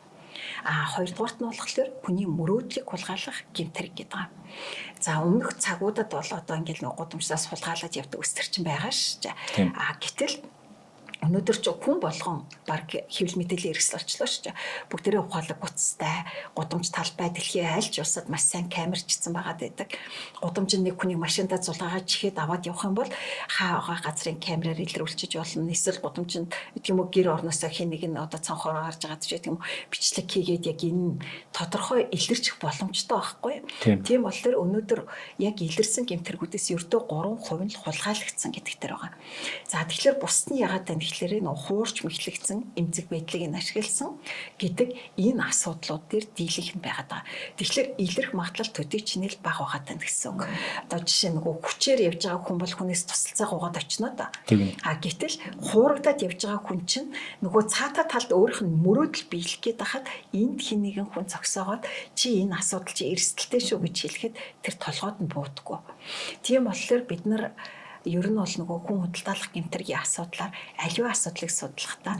А хоёрдугаарт нь болохоор хүний мөрөөдлийг хулгайлах гэмтэрэг гэдэг байгаа. За өмнөх цагуудад бол одоо ингээл нэг гудамжнаас хулгайлаад явдаг өстөр чинь байгаа шүү дээ. А гэтэл өнөөдөр ч хүн болгон баг хэвлэл мэдээллийн эрхсэл болчлоо шүү дээ. Бүгдээрээ ухаалаг гуцтай, гудамж талбай дэлхийн аль ч улсад маш сайн камерчсан байгаад байдаг. Гудамж нь нэг хүний машиндаа зулгаагаа чихээд аваад явах юм бол хаа газрын камераар илрүүлчихэж болно. Эсвэл гудамжинд гэх юм уу гэр орноосоо хин нэг нь одоо цонхоор гарч байгаа ч гэх юм уу бичлэг хийгээд яг энэ тодорхой илэрчих боломжтой байхгүй. Тийм болохоор өнөөдөр яг илэрсэн гэмтэргүүдээс ердөө 3% нь хулгайлагдсан гэдэг дээр байгаа. За тэгэхээр бусд нь яагаад байна тэгэхээр нөө хуурч мэхлэгдсэн эмзэг байдлыг нь ашигласан гэдэг энэ асуудлууд дээр дийлэнх нь байгаад байгаа. Тэгэхээр илэрх магадлал төдий чинэл бага байгаад байна гэсэн үг. Одоо жишээ нөгөө хүчээр явж байгаа хүн бол хүнээс тусалцаа гуйгаад очино да. А гэтэл хуурагдаад явж байгаа хүн чинь нөгөө цаатаа талд өөрийнх нь мөрөөдөл биелэх гээд байхад энд хин нэгэн хүн зогсоогоод чи энэ асуудал чи эрсдэлтэй шүү гэж хэлэхэд тэр толгойд нь буудаггүй. Тийм болохоор бид нар ер нь бол нөгөө хүн худалдаалах гэмтэргийн асуудлаар аливаа асуудлыг судлахдаа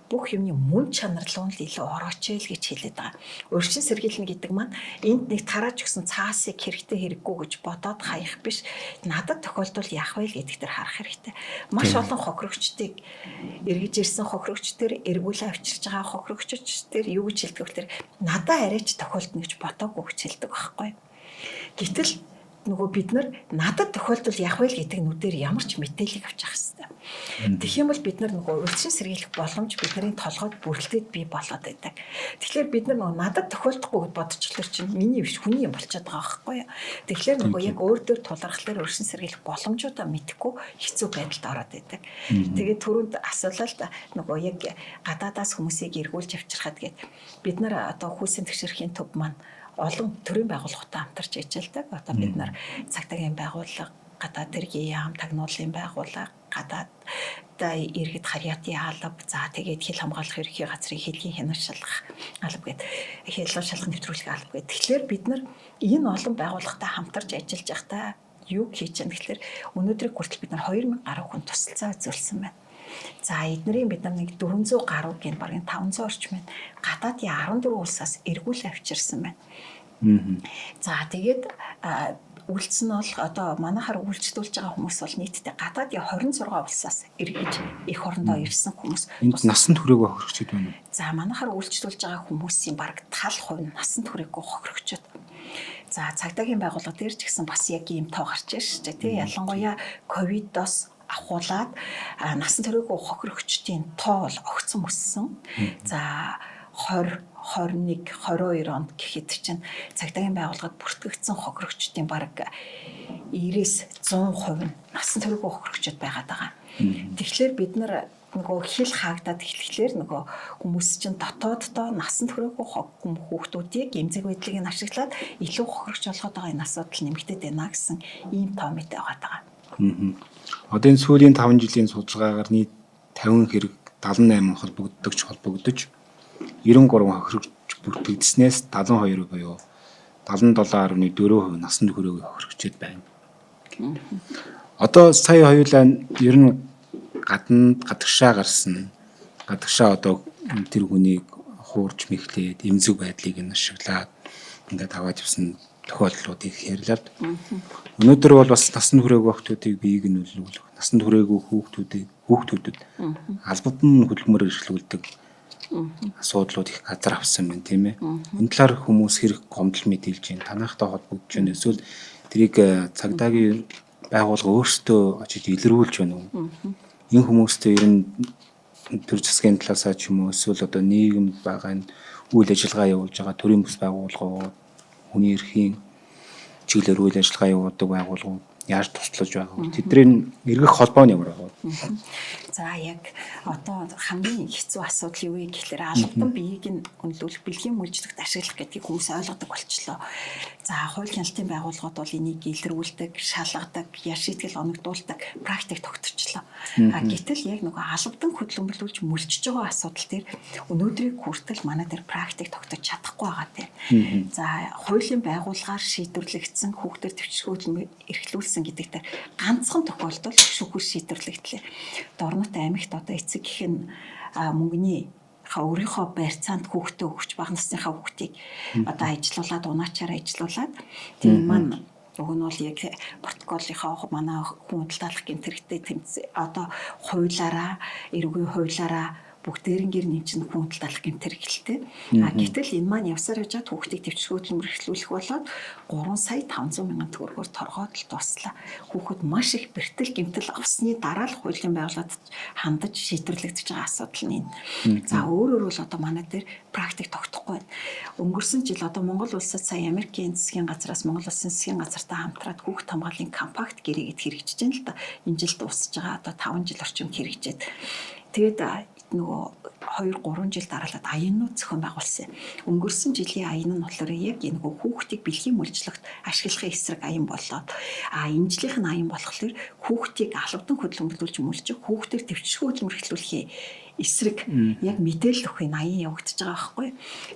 бүх юмны мөн чанар руу л илүү орооч л гэж хэлээд байгаа. Урьдчилан сэргийлнэ гэдэг маань энд нэг тарааж өгсөн цаасыг хэрэгтэй хэрэггүй гэж бодоод хаях биш. Надад тохиолдвол яах вэ гэдэг дээр харах хэрэгтэй. Маш олон хохирогчдыг эргэж ирсэн хохирогч төр эргүүлээ авчирч байгаа хохирогч төр юу гэж хэлдэг вэ гэхээр надад арайч тохиолдно гэж бодоагүй гэж хэлдэг байхгүй. Гэтэл нөгөө бид нар надад тохиолдвол яах вэ гэдэг нүдээр ямар ч мэдээллийг авч явах хэрэгтэй. Тэгэх юм бол бид нар нөгөө урьдчилан сэргийлэх боломж бидний толгойд бүрэлдээд бий болоод байдаг. Тэгэхээр бид нар нөгөө надад тохиолдохгүй гэд бодчихлоор чинь миний биш хүний юм болчиход байгаа байхгүй юу. Тэгэхээр нөгөө яг өөр дөр тулгархлаар урьдчилан сэргийлэх боломжуудаа мэдэхгүй хэцүү байдалд ороод байдаг. Тэгээд түрүүнд асуулаа л да нөгөө яг гадаадаас хүмүүсийг эргүүлж авчирхад гээд бид нар одоо хүйсийн тэгшэрхийн төв маань олон төрийн байгууллагатай хамтарч ажилладаг. Одоо бид нар цагдаагийн байгууллага, гадаад хэргийн яам, тагнуулын байгууллага, гадаад иргэд харьяатын алба, за тэгээд хил хамгаалах ерөнхий газрын хилийн хянах шалгах алба гэдэг, хил шалгах нэвтрүүлэх алба гэдэг. Тэгэхээр бид нар энэ олон байгууллагатай хамтарч ажиллаж байхдаа юу хийж яана гэхээр өнөөдрийг хүртэл бид нар 2000 гаруй хүн тусалцаа үзүүлсэн байна. За эднэрийн бид нар нэг 400 гаруй гин бараг 500 орчим байна. Гадаадын 14 улсаас эргүүл авчирсан байна. За тэгээд үйлдэл нь бол одоо манайхаар үйлчлүүлж байгаа хүмүүс бол нийтдээ гадаадын 26 улсаас эргэж эх орондоо ирсэн хүмүүс. Энд насанд хүрээгүй хохирогчд байна уу? За манайхаар үйлчлүүлж байгаа хүмүүсийн бараг тал хувь нь насанд хүрээгүй хохирогчд. За цагдаагийн байгууллага дээр ч гэсэн бас яг ийм тоо гарч ирж шүү дээ, тий. Ялангуяа ковидоос ахуулаад насан туршаагүй хохирогчдын тоо бол огцом өссөн. За 20, 21, 22 онд гэхэд чинь цагдаагийн байгууллагад бүртгэгдсэн хохирогчдын бараг 90-с 100% нь насан туршаагүй хохирогчд байгаад байгаа. Тэгэхээр бид нар нөгөө хил хаагдаад эхлэхлээр нөгөө хүмүүс чинь дотооддоо насан туршаагүй хүүхдүүдийг эмзэг байдлыг нь ашиглаад илүү хохирогч болгоод байгаа энэ асуудал нэмэгдээд байна гэсэн ийм тоо мэдээ байгаа. Одоо энэ сүүлийн 5 жилийн судалгаагаар нийт 50 хэрэг 78 холбогддогч холбогдож 93 хохирогч бүртгэгдснээс 72 буюу 77.4% насанд хүрээгүй хохирогчд байна. Одоо сая хоёулаа ер нь гадна гадагшаа гарсан. Гадагшаа одоо тэр хүнийг хуурж мэхлээд эмзэг байдлыг нь ашиглаад ингээд аваад явсан тохиолдлуудыг ярьлаа. Өнөөдөр бол бас насанд хүрээгүй охтуудыг биеийг нь үлнүүлэх, насанд хүрээгүй хүүхдүүдийг хүүхдүүдэд албадан хөдөлмөр эрхлүүлдэг асуудлууд их газар авсан байна, тийм ээ. Энэ талаар хүмүүс хэрэг гомдол мэдээлж байна. Танайхтай холбогдож байна. Эсвэл тэрийг цагдаагийн байгууллага өөрсдөө очиж илрүүлж байна уу? Энэ хүмүүстэй ер нь төр засгийн талаасаа ч юм уу эсвэл одоо нийгэмд байгаа энэ үйл ажиллагаа явуулж байгаа төрийн бус байгууллагууд, хүний эрхийн чиглэлээр үйл ажиллагаа явуулдаг байгууллагууд яаж туслаж байгаа вэ? Тэдний эргэх холбоо нь ямар байгаа вэ? За яг одоо хамгийн хэцүү асуудал юу вэ гэхлээр албадан биеийг нь үнэлүүлэх, бэлгийн үйлчлэгт ашиглах гэдгийг хүмүүс ойлгодог болчлоо. За хууль хяналтын байгууллагууд бол энийг илрүүлдэг, шалгадаг, ял шийтгэл оногдуулдаг практик тогтчихлоо. А гэтэл яг нөгөө албадан хөдөлмөрлүүлж мөлжиж байгаа асуудал дээр өнөөдрийг хүртэл манай дээр практик тогтож чадахгүй байгаа тийм. За хуулийн байгууллагаар шийдвэрлэгдсэн хүүхдээр төвчшгөө хөдөлмөр эрхлүүлсэн гэдэг дээр ганцхан тохиолдол шүүхүүр шийдвэрлэгдлээ. Дорнот аймагт одоо эцэг гэх нь мөнгөний өөрийнхөө барьцаанд хүүхдээ өгч бага насныхаа хүүхдийг одоо ажилуулад унаачаар ажилуулад тийм маань уг нь бол яг протоколынхоо манай хүн худалдаалах гэмт хэрэгтэй тэмцээ одоо хуулиараа эрүүгийн хуулиараа бүгдээрнгээр нь чинь хүн худалдаалах гэмт хэрэгтэй. А гэтэл энэ маань явсаар явж байгаа хүүхдийг төвчргөө хөдөлмөр эрхлүүлэх болоод 3 сая 500 мянган төгрөгөөр торгоод л дуслаа. Хүүхэд маш их бэртэл гэмтэл авсны дараа л хуулийн байгууллагад хандаж шийдвэрлэгдэж байгаа асуудал нь энэ. За өөрөөр бол одоо манай дээр практик тогтохгүй байна. Өнгөрсөн жил одоо Монгол улсад сая Америкийн засгийн газраас Монгол улсын засгийн газартай хамтраад хүүхд хамгааллын компакт гэрээ гэд хэрэгжиж байна л да. Энэ жил дуусж байгаа одоо 5 жил орчим хэрэгжээд. Тэгээд нөгөө 2 3 жил дараалал аяннууд зохион байгуулсан. Өнгөрсөн жилийн аян нь болохоор яг энэ нөгөө хүүхдийг бэлгийн мөлжлөгт ашиглахын эсрэг аян болоод а энэ жилийнх нь аян болохоор хүүхдийг албадан хөдөлмөрлүүлж мөлжих, хүүхдээр төвчшгөө хөдөлмөр эрхлүүлэхийн эсрэг яг мэдээлэл өгөх энэ аян явагдаж байгаа байхгүй.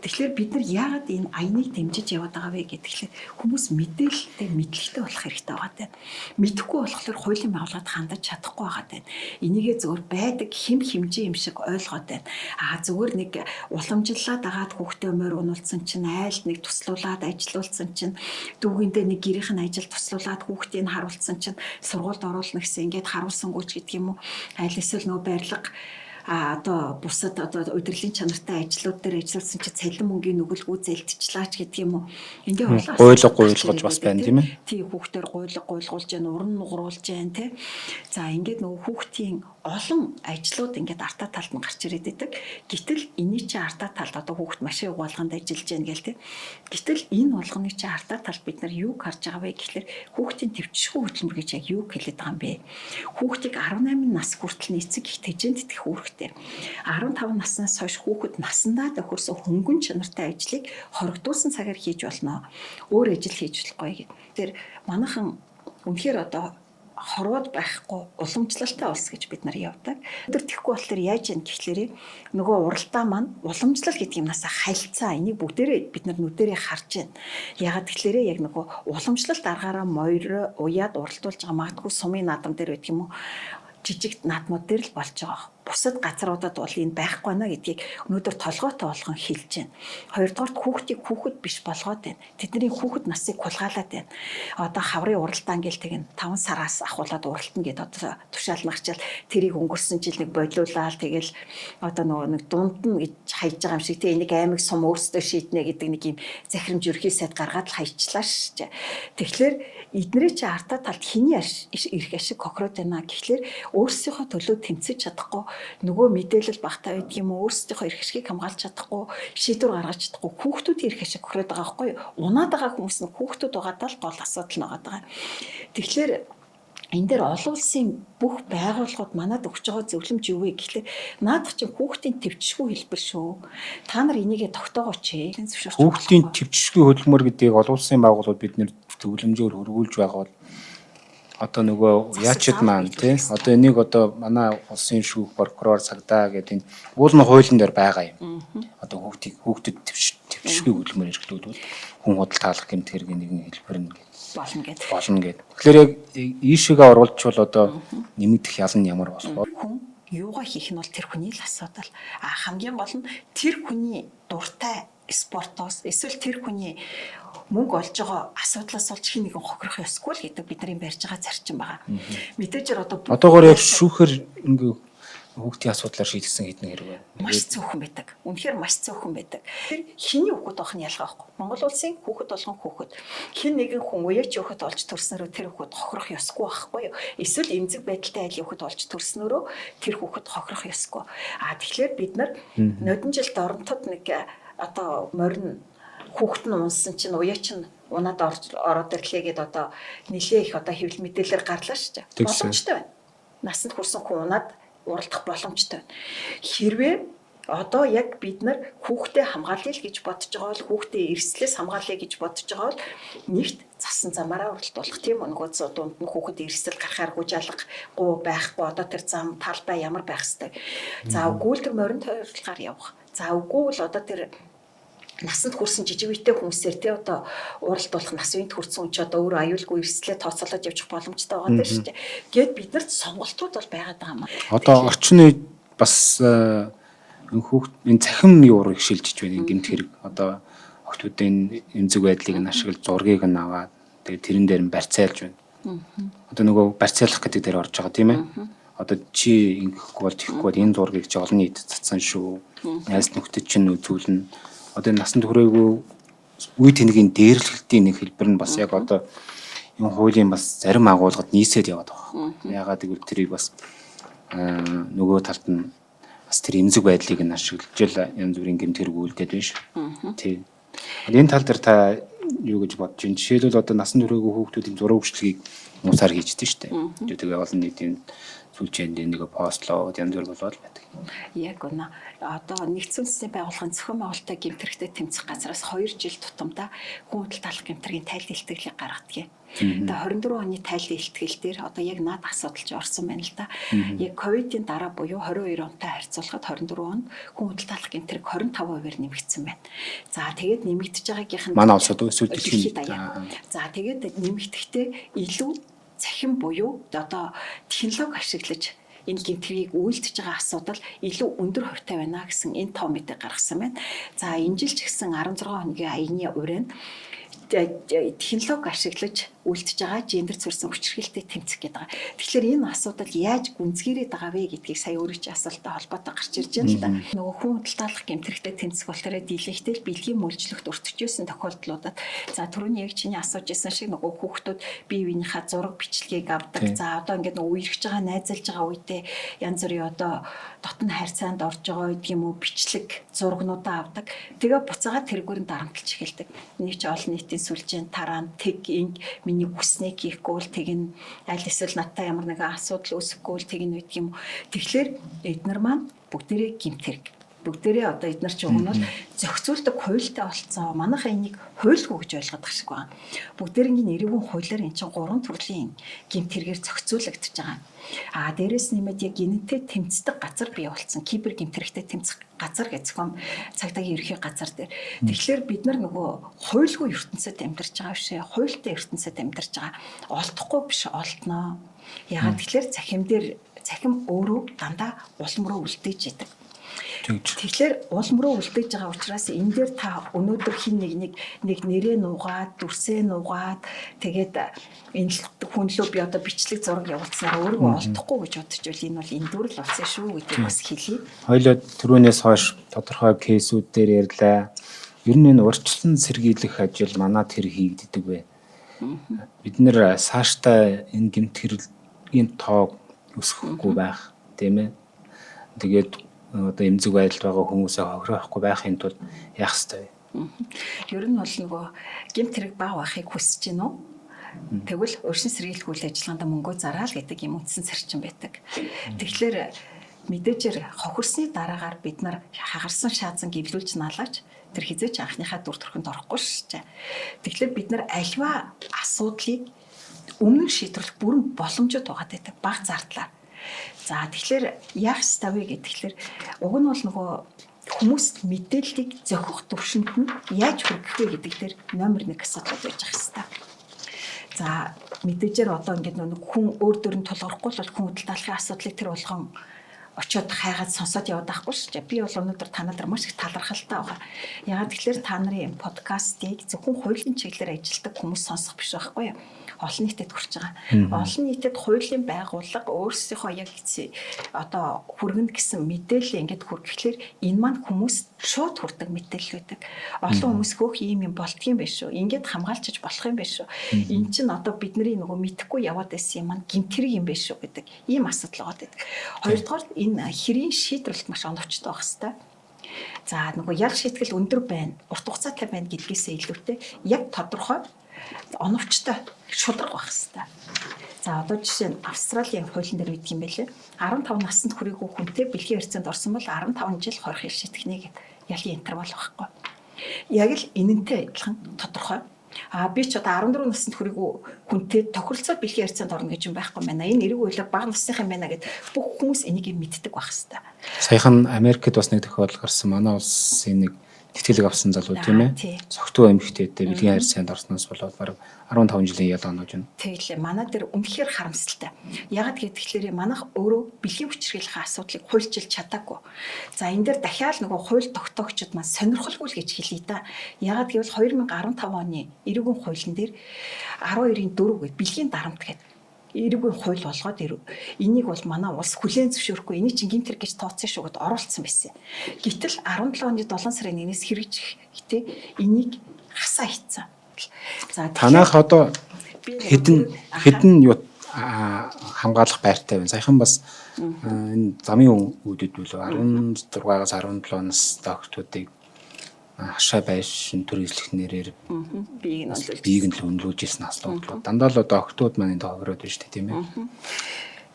Тэгэхээр бид нар яагаад энэ аяныг дэмжиж яваад байгаа вэ гэхээр хүмүүс мэдээлэлтэй мэдлэгтэй болох хэрэгтэй байгаа тань. Мэдэхгүй болохоор хуулийн байгууллагад хандаж чадахгүй байгаа тань. Энийгээ зөвхөн байдаг хим хэмжээ юм шиг ойлгоод байна. А зүгээр нэг уламжлалаа дагаад хүүхдээ морь унуулсан чинь айлд нэг туслуулад ажилуулсан чинь дүүгэндээ нэг гэрийнх нь ажил туслуулад хүүхдийг нь харуулсан чинь сургуульд оруулна гэсэн ингээд харуулсангүй ч гэдэг юм уу. Аль эсвэл нөгөө барилга а одоо бусад одоо удирдлын чанартай ажлууд дээр ажилласан чи цалин мөнгийн нүгэлгүй зэлтчлаач гэдэг юм уу. Ингээ олон гуйлга гуйлгаж бас байна тийм ээ. Тий хүүхдээр гуйлга гуйлгуулж जैन, уран нугруулж जैन тий. За ингээд нөгөө хүүхдийн олон ажлууд ингээд артаа талд нь гарч ирээд идэг. Гэтэл энэний чи артаа талд одоо хүүхд машин угаалганд ажиллаж जैन гэл тий. Гэтэл энэ болгоны чи артаа талд бид нар юуг харж байгаа вэ гэхлээр хүүхдийн төвчшгүй хөдөлмөр гэж яг юуг хэлээд байгаа юм бэ? Хүүхдийг 18 нас хүртэл эцэг их тэжээнд тэтгэх үүрэгтэй. хэрэгтэй. 15 наснаас хойш хүүхэд насандаа тохирсон хөнгөн чанартай ажлыг хорогдуулсан цагаар хийж болно. Өөр ажил хийж болохгүй гэх. Тэр манайхан үнэхээр одоо хорвоод байхгүй уламжлалтай улс гэж бид нар явдаг. Өндөр тэхгүй болохоор яаж юм гэхлээрээ нөгөө уралдаа маань уламжлал гэдэг юмнаас халилцаа, энийг бүгдээрээ бид нар нүдэрээ харж байна. Ягаад гэхлээрээ яг нөгөө уламжлалт аргаараа морь уяад уралдуулж байгаа магадгүй сумын наадам дээр байдаг юм уу, жижиг наадмууд дээр л болж байгаа. Бусад газруудад бол энэ байхгүй байна гэдгийг өнөөдөр толгойтой болгон хэлж байна. Хоёрдугаарт хүүхдийг хүүхэд биш болгоод байна. Тэдний хүүхэд насыг хулгайлаад байна. Одоо хаврын уралдаан гэл тэгнэ 5 сараас ахуулаад уралтна гэд одоо тушаал нарчаал тэрийг өнгөрсөн жил нэг болиулаад тэгэл одоо нөгөө нэг дунд нь гэж хайж байгаа юм шиг, тэ, энийг аймаг сум өөрсдөө шийднэ гэдэг нэг юм захирамж ерхий сайд гаргаад л хайчлаа шээ. Тэгэхээр эднэрийн чи артаа талд хэний эрх ашиг хохироод байна гэхлээр өөрсдийнхөө төлөө тэмцэж чадахгүй, нөгөө мэдээлэл багтаа байдаг юм уу, өөрсдийнхөө эрх ашигыг хамгаалж чадахгүй, шийдвэр гаргаж чадахгүй хүүхдүүдийн эрх ашиг хохироод байгаа байхгүй юу? Унаад байгаа хүмүүс нь хүүхдүүд байгаадаа л гол асуудал нь байгаа. Тэгэхээр энэ дээр олон улсын бүх байгууллагууд манад өгч байгаа зөвлөмж юу вэ гэхлээр наадах чинь хүүхдийн төвчшгүй хэлбэр шүү. Та нар энийгээ тогтоогооч. Хүүхдийн төвчшгүй хөдөлмөр гэдгийг олон улсын байгууллагууд бид нэр зөвлөмжөөр хөргүүлж байгаа бол одоо нөгөө яачид маань тий одоо энийг одоо манай улсын шүүх, прокурор, цагдаа гэдэг энэ уул нь хуулийн дээр байгаа юм. Одоо хүүхдийг хүүхдэд төвшгүй хөдөлмөр эрхлүүлвэл хүн худал таалах гэмт хэргийн нэгэн хэлбэр нь болно гэд. Болно гэд. Тэгэхээр яг ийшээгээ оруулчвал одоо нэмэгдэх ял нь ямар болох вэ? Хүн юугаа хийх нь бол тэр хүний л асуудал. А хамгийн гол нь тэр хүний дуртай спортоос эсвэл тэр хүний мөнгө олж байгаа асуудлаас болж хин нэгэн хохирох ёсгүй л гэдэг бидний барьж байгаа зарчим байгаа. Мэдээж одоо одоогоор яг шүүхээр ингээ хүүхдийн асуудлаар шийдсэн хэдэн хэрэг байна? Маш цөөхөн байдаг. Үнэхээр маш цөөхөн байдаг. Тэр хиний хүүхэд байх нь ялгаа байхгүй. Монгол улсын хүүхэд болгон хүүхэд. Хин нэгэн хүн уяач хүүхэд олж төрснөрөө тэр хүүхэд хохирох ёсгүй байхгүй юу? Эсвэл эмзэг байдалтай айлын хүүхэд олж төрснөрөө тэр хүүхэд хохирох ёсгүй. А тэгэхээр бид нар нодон жилд оронтод нэг одоо морин хүүхэд нь унсан чинь уяач нь унаад ороод ирлээ гэд одоо нилээ их одоо хэвлэл мэдээлэлээр гарлаа шүү дээ. Боломжтой байна. Насанд хүрсэн хүн унаад уралдах боломжтой байна. Хэрвээ одоо яг бид нар хүүхдээ хамгаалъя л гэж бодож байгаа бол, хүүхдээ эрсдлээс хамгаалъя гэж бодож байгаа бол нэгт засан замаараа уралдуулах, тийм үү, нөгөө дунд нь хүүхэд эрсдэл гарахааргүй жалгагүй байхгүй одоо тэр зам талбай ямар байх хэвтэй. За үгүй л тэр морин тойрлохоор явах. За үгүй л одоо тэр насанд хүрсэн жижиг үетэй хүмүүсээр тий одоо уралдуулах, нас үеинд хүрсэн хүн чи одоо өөрөө аюулгүй эрсдлээ тооцоолоод явчих боломжтой байгаа шүү дээ. Гээд бид нарт сонголтууд бол байгаад байгаа юм. Одоо орчин үед бас хүүхд энэ цахим юу руу их шилжиж байна гэмт хэрэг. Одоо охтуудын эмзэг байдлыг нь ашиглаж зургийг нь аваад тэгээд тэрэн дээр нь барьцаалж байна. Одоо нөгөө барьцаалах гэдэг дээр орж байгаа тийм ээ. Одоо чи ингэхгүй бол тэгэхгүй бол энэ зургийг чи олон нийтэд цацсан шүү. Найз нөхдөд чинь үзүүлнэ. Одоо энэ насанд хүрээгүй үе тэнгийн дээрлэлтийн нэг хэлбэр нь бас яг одоо энэ хуулийн бас зарим агуулгад нийсээд яваад байгаа. Яагаад гэвэл тэрийг бас нөгөө талд нь бас тэр эмзэг байдлыг нь ашиглаж л янз бүрийн гэмт хэрэг үйлдээд байна шүү. Тий. Энэ тал дээр та юу гэж бодож байна? Жишээлбэл одоо насанд хүрээгүй хүүхдүүдийн зураг бичлэгийг муусаар хийждэг шүү дээ. Тэгээ олон нийтийн сүлжээнд нэг постлоо янз бүр болоод байдаг. Яг үнэ. Одоо нэгдсэн үндэсний байгууллагын зохион байгуулалттай гэмт хэрэгтэй тэмцэх газраас 2 жил тутамдаа хүн худал таалах гэмт хэргийн тайл илтгэлийг гаргадаг. Тэгээ 24 оны тайл илтгэл дээр одоо яг наад асуудал ч орсон байна л да. Яг ковидын дараа буюу 22 онтой харьцуулахад 24 онд хүн худал таалах гэмт хэрэг 25%-аар нэмэгдсэн байна. За тэгээд нэмэгдэж байгаагийнх нь манай улсад эсвэл дэлхийн даяар. За тэгээд нэмэгдэхдээ илүү цахим буюу одоо технологи ашиглаж энэ гэмт хэргийг үйлдэж байгаа асуудал илүү өндөр хувьтай байна гэсэн энэ тоо мэдээ гаргасан байна. За энэ жил ч гэсэн 16 хоногийн аяны урайнд технологи ашиглаж үйлдэж байгаа гендер цөрсөн хүчирхийлэлтэй тэмцэх гэдэг байгаа. Тэгэхээр энэ асуудал яаж гүнзгийрээд байгаа вэ гэдгийг сая өөрөө чи асуулттай холбоотой гарч ирж байна л да. Нөгөө хүн худалдаалах гэмт хэрэгтэй тэмцэх болохоор дийлэнхтэй бэлгийн мөлжлөгт өртөжсэн тохиолдлуудад за түрүүний яг чиний асууж исэн шиг нөгөө хүүхдүүд бие биенийхээ зураг бичлэгийг авдаг. За одоо ингээд нөгөө үерхэж байгаа, найзалж байгаа үедээ янз бүрийн одоо дотн харьцаанд орж байгаа үед юм уу бичлэг зурагнуудаа авдаг. Тэгээ буцаагаад тэргээр нь дарамтлж эхэлдэг. Нэг ч олон нийтийн сүлжээнд тараан тэг инг миний хүснээ хийхгүй л тэгнэ, аль эсвэл надтай ямар нэгэн асуудал үүсэхгүй л тэгнэ үед юм. Тэгэхээр эднэр маань Бүгдээрээ гэмт хэрэг. Бүгдээрээ одоо эдгээр чинь уг нь бол зохицуулдаг хуультай болцсон. Манайхаа энийг хуйлгүй гэж ойлгоод байгаа шиг байна. Бүгдээрингийн эрүүгийн хуулиар эн чинь 3 төрлийн гэмт хэрэгээр зохицуулагдчихж байгаа. А дээрэс нэмээд яг энэнтэй тэмцдэг газар бий болцсон. Кибер гэмт хэрэгтэй тэмцэх газар гэж зохион цагдаагийн ерөнхий газар дээр. Тэгэхээр бид нар нөгөө хуйлгүй ертөнцид амьдарч байгаа биш ээ. Хуйлтай ертөнцид амьдарч байгаа. Олдохгүй биш, олдноо. Ягаад тэгэхээр цахим дээр цахим өөрөө дандаа улам руу үлдээж идэг. Тэгэхээр улам руу үлдээж байгаа учраас энэ дээр та өнөөдөр хин нэг нэг нэг нэрээ нуугаад, дүрсээ нуугаад тэгээд энэ хүн лөө би одоо бичлэг зураг явуулснараа өөрийгөө олдохгүй гэж бодчихвол энэ бол эндүрэл болсон шүү гэдгийг бас хэлье. Хоёлоо түрүүнээс хойш тодорхой кейсүүд дээр ярьлаа. Ер нь энэ урьдчилан сэргийлэх ажил манад тэр хийгддэг вэ? Бид нэр цаашдаа энэ гэмт хэргийн тоог өсгөхгүй байх, тийм ээ. Тэгээд одоо эмзэг байдалд байгаа хүмүүсээ хохироохгүй байхын тулд яах ёстой вэ? Ер нь бол нөгөө гэмт хэрэг бага байхыг хүсэж гин үү? Тэгвэл урьдчилан сэргийлэх үйл ажиллагаанд мөнгөө зараал гэдэг юм үндсэн зарчим байдаг. Тэгэхээр мэдээжэр хохирсны дараагаар бид нар хагарсан шаазан гэвлүүлж налаач тэр хизээч анхныхаа дүр төрхөнд орохгүй шүү дээ. Тэгэхээр бид нар альва асуудлыг өмнө нь шийдвэрлэх бүрэн боломжтой байгаа гэдэг баг зардлаар. За тэгэхээр яах ёстой вэ гэхээр уг нь бол нөгөө хүмүүст мэдээллийг зохих төвшөнд нь яаж хүргэх вэ гэдэг дээр номер 1 асуудал байж ах ёстой. За мэдээжээр одоо ингээд нэг хүн өөр дөр нь тулгархгүй бол хүн хөдөлталахын асуудлыг тэр болгон очиод хайгаад сонсоод яваад байхгүй шүү дээ. Би бол өнөөдөр та нар маш их талархалтай байгаа. Ягаад гэвэл та нарын подкастыг зөвхөн хуулийн чиглэлээр ажилладаг хүмүүс сонсох биш байхгүй юу? Олон нийтэд хүрч байгаа. Олон нийтэд хуулийн байгууллага өөрсдийнхөө яг одоо хүргэнэ гэсэн мэдээлэл ингээд хүргэхлээр энэ маань хүмүүст шууд хүрдэг мэдээлэл байдаг. Олон хүмүүс хөөх ийм юм болдгийм байх шүү. Ингээд хамгаалчиж болох юм байх шүү. Эн чинь одоо бидний нөгөө мэдэхгүй яваад байсан юм маань гэмт хэрэг юм байх шүү гэдэг ийм асуудал байгаа гэдэг. Хоёрдугаар энэ хэрийн шийдвэрлэлт маш оновчтой байх хэвээр. За нөгөө ял шийтгэл өндөр байна, урт хугацаатай байна гэдгээсээ илүүтэй яг тодорхой оновчтой шударга байх хэвээр. За одоо жишээ нь Австралийн хуулийн дээр үйдэг юм байлээ. 15 наснд хүрээгүй хүнтэй бэлгийн харьцаанд орсон бол 15 жил хорих хэл шийтгэнэ гэд ялын интервал байхгүй. Яг л энэнтэй адилхан тодорхой. А би ч одоо 14 наснд хүрээгүй хүнтэй тохиролцоод бэлгийн харьцаанд орно гэж юм байхгүй байна. Энэ эрэг хуулиар бага насных юм байна гэд бүх хүмүүс энийг мэддэг байх хэвээр. Саяхан Америкт бас нэг тохиолдол гарсан. Манай улсын нэг тэтгэлэг авсан залуу тийм ээ. Согтуу эмэгтэйтэй бэлгийн харьцаанд орсноос болоод бараг 15 жилийн ял онож байна. Тэглээ. Манай дээр үнэхээр харамсалтай. Ягаад гэхээр манайх өөрөө бэлгийн хүчирхийлэх асуудлыг хуульчилж чадаагүй. За энэ дээр дахиад нөгөө хууль тогтоогчид маань сонирхолгүй л гэж хэлье да. Ягаад гэвэл 2015 оны эрүүгийн хуулийн дээр 12-ын 4 гээд бэлгийн дарамт гээд эрүүгийн хууль болгоод энийг бол манай улс хүлээн зөвшөөрөхгүй, энийг чинь гэмт хэрэг гэж тооцсон шүү гэд оруулсан байсан. Гэтэл 17 оны 7 сарын 1-ээс хэрэгжихдээ энийг хасаа хийцэн. За танайх одоо хэдэн юу хамгаалах байртай байна. Саяхан бас энэ замын үүдэд үлээ 16-аас 17 настай охтуудыг хашаа байшин төр эзлэх нэрээр биеийг нь өнлүүлж биеийг нь өнлүүлж ирсэн асуудлууд. Дандаа л одоо охтууд маань энэ тохироод байна шүү дээ, тийм ээ.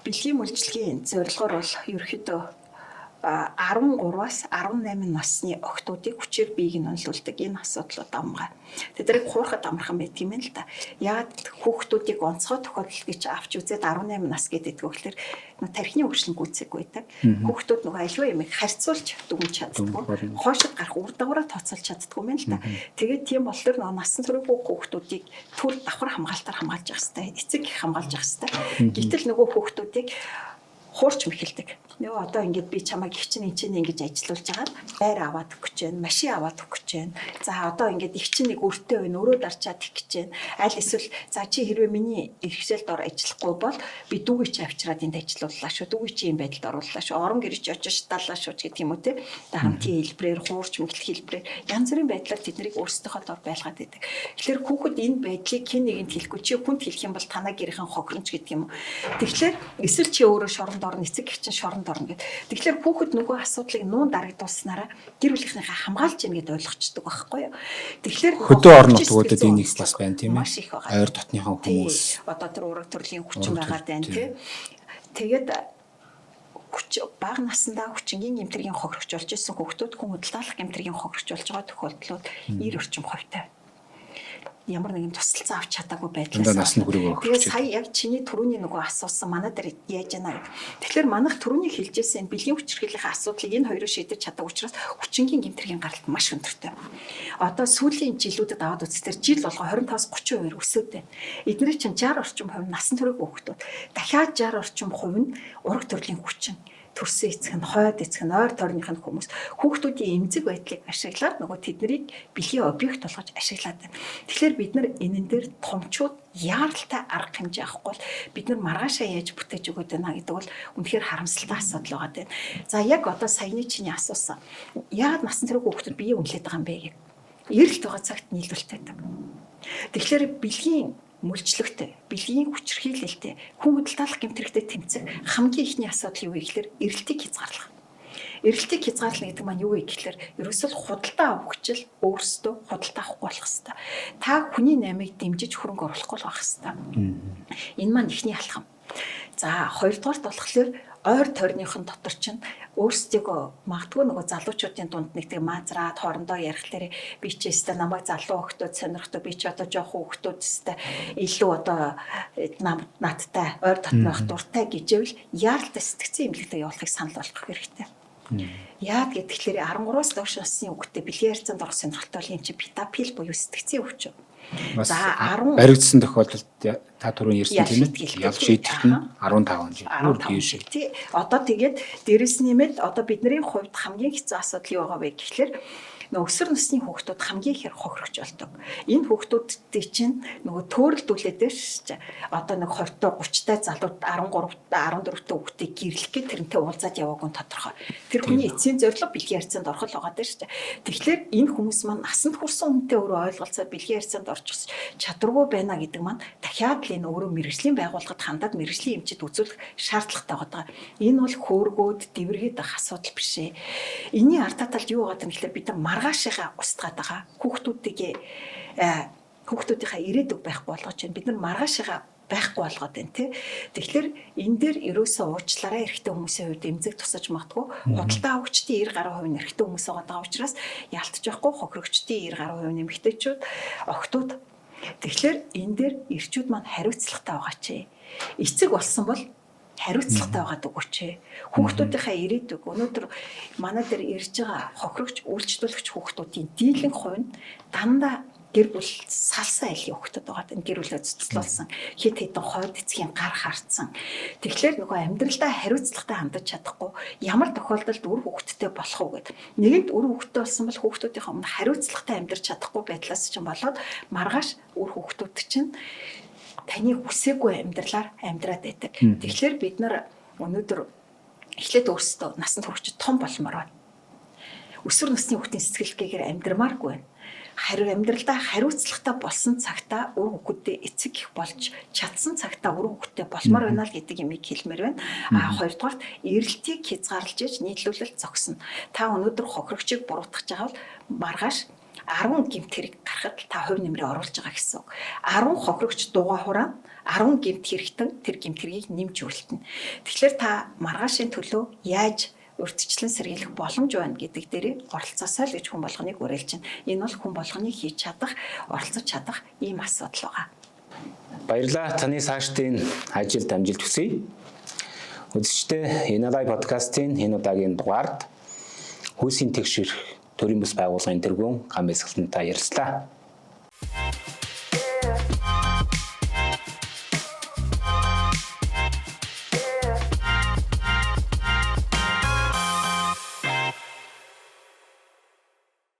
Бэлгийн үйлчлэгийн зорилгоор бол ерөөхдөө 13-аас 18 насны охтуудыг хүчээр биеийг нь өнлүүлдэг энэ асуудлууд амгаа. Тэднийг хуурахад амархан байдаг юм л да. Яагаад хүүхдүүдийг онцгой тохиолдол гэж авч үзээд 18 нас гэдэг гэхээр тархины хөгжил гүйцээг байдаг. Хүүхдүүд нөгөө аливаа юмыг харьцуулж дүгнж чаддгүй. Хоошид гарах үр дагавраа тооцоолж чаддгүй юм л да. Тэгээд тийм болохоор нөгөө насан туршгүй хүүхдүүдийг төр давхар хамгаалтаар хамгаалж явах хэрэгтэй. Эцэг их хамгаалж явах хэрэгтэй. Гэтэл нөгөө хүүхдүүдийг хуурч мэхэлдэг. Нөгөө одоо ингээд би чамайг их чинь энэ чинь ингэж ажилуулж агаад байр аваад өгөх гэж байна, машин аваад өгөх гэж байна. За одоо ингээд их чинь нэг өртөө байна, өрөө дарчаад их гэж байна. Аль эсвэл за чи хэрвээ миний эрхсэлд ор ажиллахгүй бол би дүүгээ чи авчираад энд ажилууллаа шүү. Дүүгээ чи ийм байдалд орууллаа шүү. Орон гэрч очиж таллаа шүү гэх юм уу те. Дарамтын хэлбэрээр, хуурч мэхлэх хэлбэрээр янз бүрийн байдлаар тэднийг өөрсдийнхөө дор байлгаад байдаг. Тэгэхээр хүүхэд энэ байдлыг хэн нэгэнд хэлэхгүй, чи хүнд хэлэх юм бол танаа гэрийнхэн хохиромч гэдэг юм уу. Тэгэхээр эсвэл чи өөрөө шоронд орно, эцэг эх чинь шоронд орно гэд. Тэгэхээр хүүхэд нөгөө асуудлыг нуун дарагдуулснараа гэр бүлийнхнийхээ хамгаалж ийн гэд ойлгочдөг байхгүй юу. Тэгэхээр хөдөө орон нутгуудад энэ их бас байна тийм ээ. Ойр дотныхон хүмүүс. Одоо тэр ураг төрлийн хүчин байгаа даа тий. Тэгээд 30 бага насндаа хүчингийн гэмт хэргийн хохирогч болж исэн хүүхдүүд хүн худалдаалах гэмт хэргийн хохирогч болж байгаа тохиолдлууд 90 орчим хувьтай. Ямар нэгэн тусалцаа авч чадаагүй байдлаас. Насанд хүрээгүй. Тэгээ сая яг чиний түрүүний нөгөө асуусан манай дээр яаж яана гэх. Тэгэхээр манайх түрүүний хэлжсэн бэлгийн хүчирхийллийн асуудлыг энэ хоёроо шийдэж чадаагүй учраас хүчингийн гэмт хэргийн гаралт маш өндөртэй. Одоо сүүлийн жилүүдэд аваад үзэхээр жил болго 25-аас 30% өсөөд байна. Эдгээр чинь 60 орчим хувь нь насанд хүрээгүй хүүхдүүд. Дахиад 60 орчим хувь нь ураг төрлийн хүчин төрсөн эцэг нь, хойд эцэг нь, ойр тойрных нь хүмүүс хүүхдүүдийн эмзэг байдлыг ашиглаад нөгөө тэднийг бэлгийн объект болгож ашиглаад байна. Тэгэхээр бид нар энэн дээр томчууд яаралтай арга хэмжээ авахгүй бол бид нар маргаашаа яаж бүтээж өгöd байна гэдэг бол үнэхээр харамсалтай асуудал байгаа даа. За, яг одоо саяны чиний асуусан. Яагаад насан турш хүүхдүүд бие үнэлээд байгаа юм бэ гэх. Эрэлт байгаа цагт нийлүүлэлт байдаг. Тэгэхээр бэлгийн мөлжлөгтэй, бэлгийн хүчирхийлэлтэй, хүн худалдаалах гэмт хэрэгтэй тэмцэх хамгийн эхний асуудал юу вэ гэхээр эрэлтийг хязгаарлах. Эрэлтийг хязгаарлана гэдэг маань юу вэ гэхээр ерөөсөө л худалдаа авахч л өөрсдөө худалдаа авахгүй болох хэвээр. Та хүний наймыг дэмжиж хөрөнгө оруулахгүй л байх хэвээр. Энэ маань эхний алхам. За, хоёрдугаарт болохоор ойр тойрныхон дотор чинь өөрсдийгөө магадгүй нөгөө залуучуудын дунд нэг тийм маазраад хоорондоо ярихлаарэ би ч өстой намайг залуу охтууд сонирхдог, би ч одоо жоохон хүүхдүүд өстой илүү одоо надтай ойр дотнох дуртай гэжээвэл яаралтай сэтгцэн эмнэлэгтээ явуулахыг санал болгох хэрэгтэй. Яад гэхээр 13-аас доош насны хүүхдээ бэлгийн харьцаанд орох сонирхолтой бол юм чи педофил буюу сэтгцэн өвч. За, 10 баригдсан тохиолдолд та түрүүн ярьсан, тийм ээ? Ял шийдэлт нь 15 жил. Бүр дээш. Тий. Одоо тэгээд дээрэс нэмээд одоо бидний хувьд хамгийн хэцүү асуудал юу байгаа вэ гэхлээр нөгөө өсвөр насны хүүхдүүд хамгийн ихээр хохирогч болдог. Энэ хүүхдүүдийг чинь нөгөө төөрөлдүүлээд ш. Одоо нэг 20 та 30 та залууд 13 та 14 та хүүхдийг гэрлэх гээд тэрнтэй уулзаад яваагүй нь тодорхой. Тэр хүний эцсийн зорилго бэлгийн харьцаанд орох л байгаа даа ш. Тэгэхээр энэ хүмүүс маань насанд хүрсэн хүнтэй өөрөө ойлголцоод бэлгийн харьцаанд орчих чадваргүй байна гэдэг маань дахиад л энэ өөрөө мэргэжлийн байгууллагад хандаад мэргэжлийн эмчид үзүүлэх шаардлагатай байгаа. Энэ бол хөөргөөд дэвэргээд байх асуудал биш ээ. Энийн артаа талд юу байгаа юм гэхээр бид нар маргаашийнхаа устгаад байгаа. Хүүхдүүдийг хүүхдүүдийнхаа ирээдүг байхгүй болгож байна. Бид нар маргаашийнхаа байхгүй болгоод байна, тий. Тэгэхээр энэ дээр ерөөсөө уучлаарай, эрэгтэй хүмүүсийн хувьд эмзэг тусаж магадгүй, худалдаа авагчдын 90 гаруй хувь нь эрэгтэй хүмүүс байгаа учраас ялтж байхгүй, хохирогчдын 90 гаруй хувь нь эмэгтэйчүүд, охтууд. Тэгэхээр энэ дээр эрчүүд маань хариуцлагатай байгаа чи. Эцэг болсон бол хариуцлагатай байгаад өгөөч. Хүүхдүүдийнхээ ирээдүг. Өнөөдөр манай дээр ирж байгаа хохирогч, үйлчлүүлэгч хүүхдүүдийн дийлэнх хувь нь дандаа гэр бүл салсан айлын хүүхдүүд байгаа. Энэ гэр бүлээ цэцлүүлсэн, хэд хэдэн хойд эцгийн гар хардсан. Тэгэхээр нөгөө амьдралдаа хариуцлагатай хандаж чадахгүй ямар тохиолдолд үр хүүхэдтэй болох уу гэд. Нэгэнт үр хүүхэдтэй болсон бол хүүхдүүдийнхээ өмнө хариуцлагатай амьдрч чадахгүй байдлаас чинь болоод маргааш үр хүүхдүүд чинь таны хүсээгүй амьдралаар амьдраад байдаг. Тэгэхээр бид нар өнөөдөр эхлээд өөрсдөө насанд хүрч том болмоор байна. Өсвөр насны хүүхдийн сэтгэлгээгээр амьдрмааргүй байна. Амьдралдаа хариуцлагатай болсон цагтаа үр хүүхэдтэй эцэг их болж чадсан цагтаа үр хүүхэдтэй болмоор байна л гэдэг юмыг хэлмээр байна. А хоёрдугаарт эрэлтийг хязгаарлаж иж нийлүүлэлт зогсно. Та өнөөдөр хохирогчийг буруутгах байгаа бол маргааш 10 гэмт хэрэг гарахад та хувь нэмрээ оруулж байгаа гэсэн үг. 10 хохирогч дууга хураана, 10 гэмт хэрэгтэн тэр гэмт хэргийг нэмж үлдэнэ. Тэгэхээр та маргаашийн төлөө яаж урьдчилан сэргийлэх боломж байна гэдэг дээрээ оролцоосой л гэж хүн болгоныг уриалж байна. Энэ бол хүн болгоны хийж чадах, оролцож чадах ийм асуудал байгаа. Баярлалаа. Таны цаашдын ажилд амжилт хүсье. Үзэгчдээ, Иналай подкастын энэ удаагийн дугаард хүйсийн тэгш эрх төрийн бус байгууллагын тэргүүн Гам Бясалгалтай ярилцлаа.